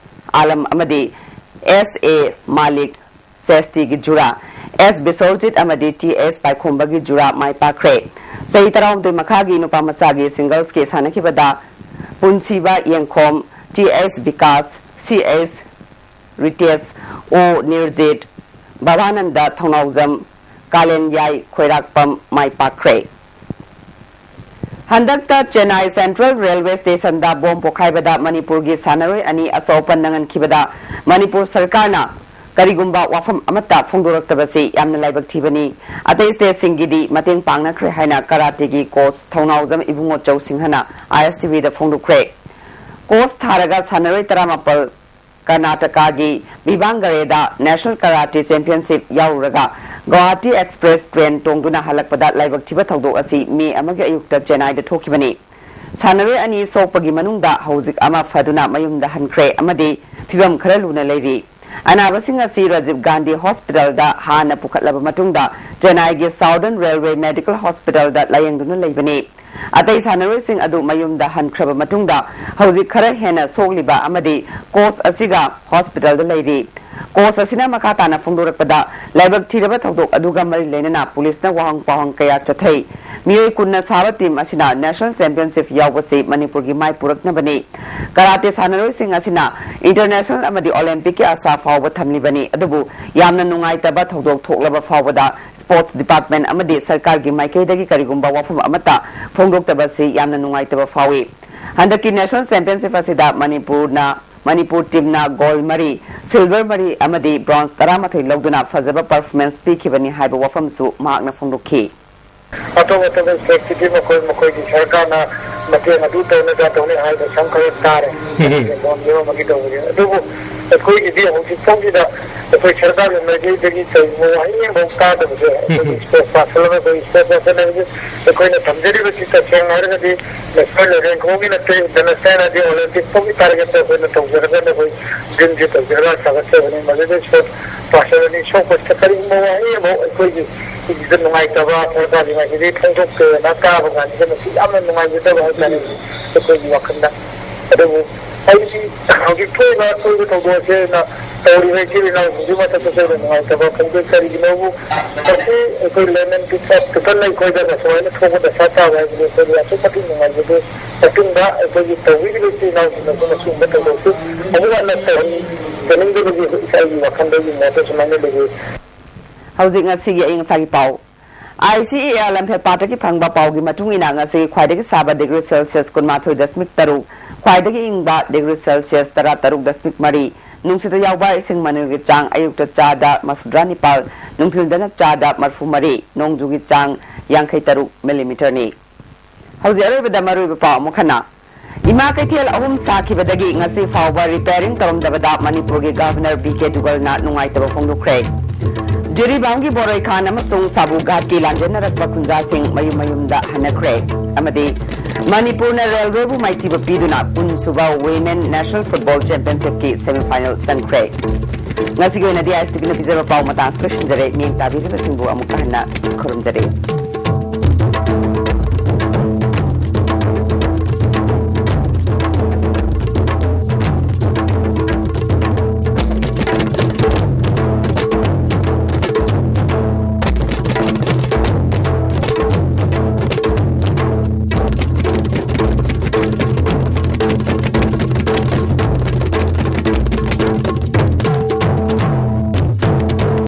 ꯑꯥꯂꯝ ꯑꯃꯗꯤ ꯑꯦꯁ ꯑꯦ ꯃꯥꯂꯤꯛ ꯁꯦꯁꯇꯤꯒꯤ ꯖꯨꯔꯥ, ꯑꯦꯁ ꯕꯤꯁꯣꯔꯖꯤꯠ ꯑꯃꯗꯤ ꯇꯤ ꯑꯦꯁ ꯄꯥꯏꯈꯣꯝꯕꯒꯤ ꯖꯨꯔꯥ ꯃꯥꯏ ꯄꯥꯛꯈ꯭ꯔꯦ꯫ ꯆꯍꯤ ꯇꯔꯥꯍꯨꯝꯗꯣꯏ ꯃꯈꯥꯒꯤ ꯅꯨꯄꯥ ꯃꯆꯥꯒꯤ singlesꯀꯤ ꯁꯥꯟꯅꯈꯤꯕꯗ ꯄꯨꯟꯁꯤꯕ ꯌꯦꯡꯈꯣꯝ, ꯇꯤ ꯑꯦꯁ ꯕꯤꯀꯥꯁ, ꯁꯤ ꯑꯦꯁ ꯔꯤꯇꯦꯁ, ꯑꯣ ꯅꯤꯔꯖꯤꯠ, ꯕꯕꯥꯅꯟꯗ ꯊꯧꯅꯥꯎꯖꯝ, ꯀꯥꯂꯦꯟꯌꯥꯏ ꯈꯣꯏꯔꯥꯛꯄꯝ ꯃꯥꯏ ꯄꯥꯛꯈ꯭ꯔꯦ꯫ ꯍꯟꯗꯛꯇ ꯆꯦꯟꯅꯥꯏ Central Railway Stationꯗ bomb ꯄꯣꯈꯥꯏꯕꯗ ꯃꯅꯤꯄꯨꯔꯒꯤ ꯁꯥꯟꯅꯔꯣꯏ ꯑꯅꯤ ꯑꯁꯣꯛ ꯑꯄꯟ ꯅꯪꯍꯟꯈꯤꯕꯗ ꯃꯅꯤꯄꯨꯔ ꯁꯔꯀꯥꯔꯅ ꯀꯔꯤꯒꯨꯝꯕ ꯋꯥꯐꯝ ꯑꯃꯠꯇ ꯐꯣꯡꯗꯣꯔꯛꯇꯕꯁꯤ ꯌꯥꯝꯅ ꯂꯥꯏꯕꯛ ꯊꯤꯕꯅꯤ꯫ ꯑꯇꯩ stateꯁꯤꯡꯒꯤꯗꯤ ꯃꯇꯦꯡ ꯄꯥꯡꯅꯈ꯭ꯔꯦ ꯍꯥꯏꯅ ꯀꯔꯥꯇꯤꯒꯤ coach ꯊꯧꯅꯥꯎꯖꯝ ꯏꯕꯨꯡꯉꯣ ꯆꯧ ꯁꯤꯡꯍꯅ I S T Vꯗ ꯐꯣꯡꯗꯣꯛꯈ꯭ꯔꯦ꯫ Coach ꯊꯥꯔꯒ ꯁꯥꯟꯅꯔꯣꯏ ꯇꯔꯥꯃꯥꯄꯜ ꯀꯔꯅꯥꯇꯀꯥꯒꯤ ꯕꯤꯕꯥꯡꯒꯔꯦꯗ National Karate Championship ꯌꯥꯎꯔꯨꯔꯒ Guwahati Express train ꯇꯣꯡꯗꯨꯅ ꯍꯜꯂꯛꯄꯗ ꯂꯥꯏꯕꯛ ꯊꯤꯕ ꯊꯧꯗꯣꯛ ꯑꯁꯤ ꯃꯦ ꯑꯃꯒꯤ ꯑꯌꯨꯛꯇ ꯆꯦꯟꯅꯥꯏꯗ ꯊꯣꯛꯈꯤꯕꯅꯤ꯫ ꯁꯥꯟꯅꯔꯣꯏ ꯑꯅꯤ ꯁꯣꯛꯄꯒꯤ ꯃꯅꯨꯡꯗ ꯍꯧꯖꯤꯛ ꯑꯃ ꯐꯗꯨꯅ ꯃꯌꯨꯝꯗ ꯍꯟꯈ꯭ꯔꯦ ꯑꯃꯗꯤ ꯐꯤꯕꯝ ꯈꯔ ꯂꯨꯅ ꯂꯩꯔꯤ꯫ ꯑꯅꯥꯕꯁꯤꯡ ꯑꯁꯤ ꯔꯥꯖꯤꯕ ꯒꯥꯟꯙꯤ ꯍꯣꯁꯄꯤꯇꯥꯜꯗ ꯍꯥꯟꯅ ꯄꯨꯈꯠꯂꯕ ꯃꯇꯨꯡꯗ ꯆꯦꯟꯅꯥꯏꯒꯤ Southern Railway Medical Hospitalꯗ ꯂꯥꯌꯦꯡꯗꯨꯅ ꯂꯩꯕꯅꯤ꯫ ꯑꯇꯩ ꯁꯥꯟꯅꯔꯣꯏꯁꯤꯡ ꯑꯗꯨ ꯃꯌꯨꯝꯗ ꯍꯟꯈ꯭ꯔꯕ ꯃꯇꯨꯡꯗ ꯍꯧꯖꯤꯛ ꯈꯔ ꯍꯦꯟꯅ ꯁꯣꯛꯂꯤꯕ ꯑꯃꯗꯤ coach ꯑꯁꯤꯒ ꯍꯣꯁꯄꯤꯇꯥꯜꯗ ꯂꯩꯔꯤ꯫ ꯀꯣꯁ ꯑꯁꯤꯅ ꯃꯈꯥ ꯇꯥꯅ ꯐꯣꯡꯗꯣꯔꯛꯄꯗ, ꯂꯥꯏꯕꯛ ꯊꯤꯔꯕ ꯊꯧꯗꯣꯛ ꯑꯗꯨꯒ ꯃꯔꯤ ꯂꯩꯅꯅ ꯄꯨꯂꯤꯁꯅ ꯋꯥꯍꯪ ꯄꯥꯎꯍꯪ ꯀꯌꯥ ꯆꯠꯊꯩ꯫ ꯃꯤꯑꯣꯏ ꯀꯨꯟꯅ ꯁꯥꯕ ꯇꯤꯝ ꯑꯁꯤꯅ ꯅꯦꯁꯅꯦꯜ ꯆꯦꯝꯄꯤꯌꯟꯁꯤꯞ ꯌꯥꯎꯕꯁꯤ ꯃꯅꯤꯄꯨꯔꯒꯤ ꯃꯥꯏ ꯄꯨꯔꯛꯅꯕꯅꯤ꯫ ꯀꯔꯥꯇꯦ ꯁꯥꯟꯅꯔꯣꯏꯁꯤꯡ ꯑꯁꯤꯅ ꯏꯟꯇꯔꯅꯦꯁꯅꯦꯜ ꯑꯃꯗꯤ ꯑꯣꯂꯦꯝꯄꯤꯛꯀꯤ ꯑꯥꯁꯥ ꯐꯥꯎꯕ ꯊꯝꯂꯤꯕꯅꯤ꯫ ꯑꯗꯨꯕꯨ ꯌꯥꯝꯅ ꯅꯨꯡꯉꯥꯏꯇꯕ ꯊꯧꯗꯣꯛ ꯊꯣꯛꯂꯕ ꯐꯥꯎꯕꯗ ꯁ꯭ꯄꯣꯔꯠꯁ ꯗꯤꯄꯥꯔꯠꯃꯦꯟ ꯑꯃꯗꯤ ꯁꯔꯀꯥꯔꯒꯤ ꯃꯥꯏꯀꯩꯗꯒꯤ ꯀꯔꯤꯒꯨꯝꯕ ꯋꯥꯐꯝ ꯑꯃꯠꯇ ꯐꯣꯡꯗꯣꯛꯇꯕꯁꯤ ꯌꯥꯝꯅ ꯅꯨꯡꯉꯥꯏꯇꯕ ꯐꯥꯎꯏ꯫ ꯍꯟꯗꯛꯀꯤ ꯅꯦꯁꯅꯦꯜ ꯆꯦꯝꯄꯤꯌꯟꯁꯤꯞ ꯑꯁꯤꯗ ꯃꯅꯤꯄꯨꯔꯅ ꯃꯅꯤꯄꯨꯔ ꯇꯤꯝꯅ ꯒꯣꯜ ꯃꯔꯤ, ꯁꯤꯜꯚꯔ ꯃꯔꯤ ꯑꯃꯗꯤ ꯕ꯭ꯔꯣꯟꯖ ꯇꯔꯥꯃꯥꯊꯣꯏ ꯂꯧꯗꯨꯅ ꯐꯖꯕ ꯄꯔꯐꯣꯔꯃꯦꯟꯁ ꯄꯤꯈꯤꯕꯅꯤ ꯍꯥꯏꯕ ꯋꯥꯐꯝꯁꯨ ꯃꯍꯥꯛꯅ ꯐꯣꯡꯗꯣꯛꯈꯤ꯫ ꯑꯇꯣꯞ ꯑꯇꯣꯞꯄ ꯁ꯭ꯇꯦꯠꯀꯤꯗꯤ ꯃꯈꯣꯏ ꯃꯈꯣꯏꯒꯤ ꯁꯔꯀꯥꯔꯅ ꯃꯇꯦꯡ ꯑꯗꯨ ꯇꯧꯅꯤ, ꯑꯗꯥ ꯇꯧꯅꯤ ꯍꯥꯏꯕ ꯁꯨꯝ ꯈꯔ ꯇꯥꯔꯦ꯫ ꯎꯝ꯫ ꯕꯣꯟ ꯌꯣꯝ ꯑꯃꯒꯤ ꯇꯧꯕꯁꯦ꯫ ꯑꯗꯨꯕꯨ ꯑꯩꯈꯣꯏꯒꯤꯗꯤ ꯍꯧꯖꯤꯛ ꯐꯥꯎꯒꯤꯗ ꯑꯩꯈꯣꯏ ꯁꯔꯀꯥꯔꯒꯤ ꯃꯥꯏꯀꯩꯗꯒꯤ ꯀꯔꯤꯒꯨꯝꯕ ꯋꯥꯍꯩ ꯑꯃꯐꯥꯎ ꯇꯥꯗꯕꯁꯦ꯫ ꯑꯩꯈꯣꯏꯒꯤ ꯎꯝ꯫ ꯁ꯭ꯄꯣꯔꯠꯁ ꯄꯥꯔꯁꯟ ꯑꯃ, ꯑꯩꯈꯣꯏ ꯁ꯭ꯄꯣꯔꯠꯁ ꯄꯥꯔꯁꯟ ꯍꯥꯏꯕꯁꯦ ꯑꯩꯈꯣꯏꯅ ꯊꯝꯖꯔꯤꯕꯁꯤ ꯇꯁꯦꯡꯅ ꯍꯥꯏꯔꯒꯗꯤ ꯅꯦꯁꯅꯦꯜ ꯂꯦꯚꯦꯜ ꯈꯣꯡꯒꯤ ꯅꯠꯇꯦ, ꯏꯟꯇꯔꯅꯦꯁꯅꯦꯜ ꯍꯥꯏꯗꯤ ꯑꯣꯂꯦꯝꯄꯤꯛ ꯐꯥꯎꯒꯤ ꯇꯥꯔꯒꯦꯠꯇ ꯑꯩꯈꯣꯏꯅ ꯇꯧꯖꯔꯒ ꯑꯩꯈꯣꯏ ꯗ꯭ꯔꯤꯝꯁꯦ ꯇꯧꯖꯔꯒ ꯁꯥꯒꯠꯆꯕꯅꯤ꯫ ꯃꯗꯨꯗ ꯁ꯭ꯄꯣꯔꯠꯁ ꯄꯥꯔꯁꯟ ꯑꯅꯤ ꯁꯣꯛꯄꯁꯤꯗ ꯀꯔꯤꯒꯨꯝꯕ ꯋꯥꯍꯩ ꯑꯃꯐꯥꯎ ꯑꯩꯈꯣꯏꯒꯤ ꯁꯤꯗ ꯅꯨꯡꯉꯥꯏꯇꯕ ꯁꯔꯀꯥꯔꯒꯤ ꯃꯥꯏꯀꯩꯗꯒꯤ ꯐꯣꯡꯗꯣꯛꯇꯦꯅ ꯇꯥꯕ ꯀꯥꯟꯁꯤꯗ ꯃꯁꯤ ꯌꯥꯝꯅ ꯅꯨꯡꯉꯥꯏꯖꯗꯕ ꯍꯥꯏꯇꯥꯔꯦ ꯑꯩꯈꯣꯏꯒꯤ ꯋꯥꯈꯜꯗ꯫ ꯑꯗꯨꯕꯨ ꯑꯩꯗꯤ ꯍꯧꯖꯤꯛ ꯊꯣꯛꯏꯕ ꯑꯀꯣꯏꯕ ꯊꯧꯗꯣꯛ ꯑꯁꯤ ꯑꯩꯅ ꯇꯧꯔꯤꯕ ꯏꯆꯤꯜ ꯏꯅꯥꯎꯁꯤꯡꯒꯤ ꯃꯊꯛꯇꯁꯨ ꯑꯩꯅ ꯅꯨꯡꯉꯥꯏꯇꯕ ꯐꯣꯡꯗꯣꯛꯏ꯫ ꯀꯔꯤꯒꯤꯅꯣꯕꯨ ꯃꯁꯤ ꯑꯩꯈꯣꯏ ꯂꯦꯃꯦꯟ ꯄꯤꯄꯜ ꯑꯩꯈꯣꯏꯗ ꯁꯨꯃꯥꯏꯅ ꯊꯣꯛꯄ ꯗꯁꯥ ꯇꯥꯕ ꯍꯥꯏꯕꯁꯤ ꯑꯩꯈꯣꯏꯗꯤ ꯑꯁꯨꯛꯀꯤ ꯃꯇꯤꯛ ꯅꯨꯡꯉꯥꯏꯖꯗꯦ꯫ ꯃꯇꯨꯡꯗ ꯑꯩꯈꯣꯏꯒꯤ ꯇꯧꯕꯤꯔꯤꯕ ꯏꯆꯤꯜ ꯏꯅꯥꯎꯁꯤꯡꯅꯁꯨ ꯑꯁꯤꯒꯨꯝꯕ ꯊꯧꯗꯣꯛꯁꯤ ꯑꯃꯨꯛ ꯍꯟꯅ ꯇꯧꯍꯟꯖꯅꯤꯡꯗꯕꯒꯤ ꯑꯩꯒꯤ ꯋꯥꯈꯜꯗ ꯑꯩꯒꯤ ꯃꯣꯠꯇ ꯁꯨꯃꯥꯏꯅ ꯂꯩꯖꯩ꯫ ꯍꯧꯖꯤꯛ ꯉꯁꯤꯒꯤ ꯑꯏꯪ ꯑꯁꯥꯒꯤ ꯄꯥꯎ꯫ ꯑꯥꯏ ꯁꯤ ꯑꯦ ꯑꯥꯔ ꯂꯝꯐꯦꯜ ꯄꯥꯠꯇꯒꯤ ꯐꯪꯕ ꯄꯥꯎꯒꯤ ꯃꯇꯨꯡ ꯏꯟꯅ, ꯉꯁꯤꯒꯤ ꯈ꯭ꯋꯥꯏꯗꯒꯤ ꯁꯥꯕ ꯗꯤꯒ꯭ꯔꯤ ꯁꯦꯜꯁꯤꯌꯁ ꯀꯨꯟꯃꯥꯊꯣꯏ ꯗꯁꯃꯤꯛ ꯇꯔꯨꯛ, ꯈ꯭ꯋꯥꯏꯗꯒꯤ ꯏꯪꯕ ꯗꯤꯒ꯭ꯔꯤ ꯁꯦꯜꯁꯤꯌꯁ ꯇꯔꯥ ꯇꯔꯨꯛ ꯗꯁꯃꯤꯛ ꯃꯔꯤ, ꯅꯨꯡꯁꯤꯠꯇ ꯌꯥꯎꯕ ꯏꯁꯤꯡ ꯃꯅꯤꯜꯒꯤ ꯆꯥꯡ ꯑꯌꯨꯛꯇ ꯆꯥꯗ ꯃꯔꯐꯨꯇꯔꯥ ꯅꯤꯄꯥꯜ, ꯅꯨꯡꯊꯤꯜꯗꯅ ꯆꯥꯗ ꯃꯔꯐꯨ ꯃꯔꯤ, ꯅꯣꯡꯖꯨꯒꯤ ꯆꯥꯡ ꯌꯥꯡꯈꯩ ꯇꯔꯨꯛ ꯃꯤꯂꯤꯃꯤꯇꯔꯅꯤ꯫ ꯍꯧꯖꯤꯛ ꯑꯔꯣꯏꯕꯗ ꯃꯔꯨꯑꯣꯏꯕ ꯄꯥꯎ ꯑꯃꯨꯛ ꯍꯟꯅ꯫ ꯏꯃꯥ ꯀꯩꯊꯦꯜ ꯑꯍꯨꯝ ꯁꯥꯈꯤꯕꯗꯒꯤ ꯉꯁꯤ ꯐꯥꯎꯕ ꯔꯤꯄꯦꯌꯔꯤꯡ ꯇꯧꯔꯝꯗꯕꯗ ꯃꯅꯤꯄꯨꯔꯒꯤ ꯒꯚꯔꯅꯔ ꯕꯤ ꯀꯦ ꯗꯨꯒꯜꯅ ꯅꯨꯡꯉꯥꯏꯇꯕ ꯐꯣꯡꯗꯣꯛꯈ꯭ꯔꯦ꯫ ꯖꯤꯔꯤꯕꯥꯝꯒꯤ ꯕꯣꯔꯣꯏꯈꯥꯟ ꯑꯃꯁꯨꯡ ꯁꯥꯕꯨ ꯘꯥꯠꯀꯤ ꯂꯥꯟꯖꯦꯟꯅꯔꯛꯄ ꯈꯨꯟꯖꯥꯁꯤꯡ ꯃꯌꯨꯝ ꯃꯌꯨꯝꯗ ꯍꯟꯅꯈ꯭ꯔꯦ꯫ ꯑꯃꯗꯤ ꯃꯅꯤꯄꯨꯔꯅ ꯔꯦꯜꯋꯦꯕꯨ ꯃꯥꯏꯊꯤꯕ ꯄꯤꯗꯨꯅ ꯀꯨꯟ ꯁꯨꯕ ꯋꯤꯃꯦꯟ ꯅꯦꯁꯅꯦꯜ ꯐꯨꯠꯕꯣꯜ ꯆꯦꯝꯄꯤꯌꯟꯁꯤꯞꯀꯤ ꯁꯦꯃꯤꯐꯥꯏꯅꯦꯜ ꯆꯪꯈ꯭ꯔꯦ꯫ ꯉꯁꯤꯒꯤ ꯑꯣꯏꯅꯗꯤ ꯑꯥꯏ ꯑꯦꯁ ꯇꯤ ꯚꯤꯅ ꯄꯤꯖꯕ ꯄꯥꯎ ꯃꯇꯥꯡ ꯑꯁꯤꯗ ꯂꯣꯏꯁꯤꯟꯖꯔꯦ꯫ ꯃꯤꯠꯌꯦꯡ ꯇꯥꯕꯤꯔꯤꯕꯁꯤꯡꯕꯨ ꯑꯃꯨꯛꯀ ꯍꯟꯅ ꯈꯨꯔꯨꯝꯖꯔꯤ꯫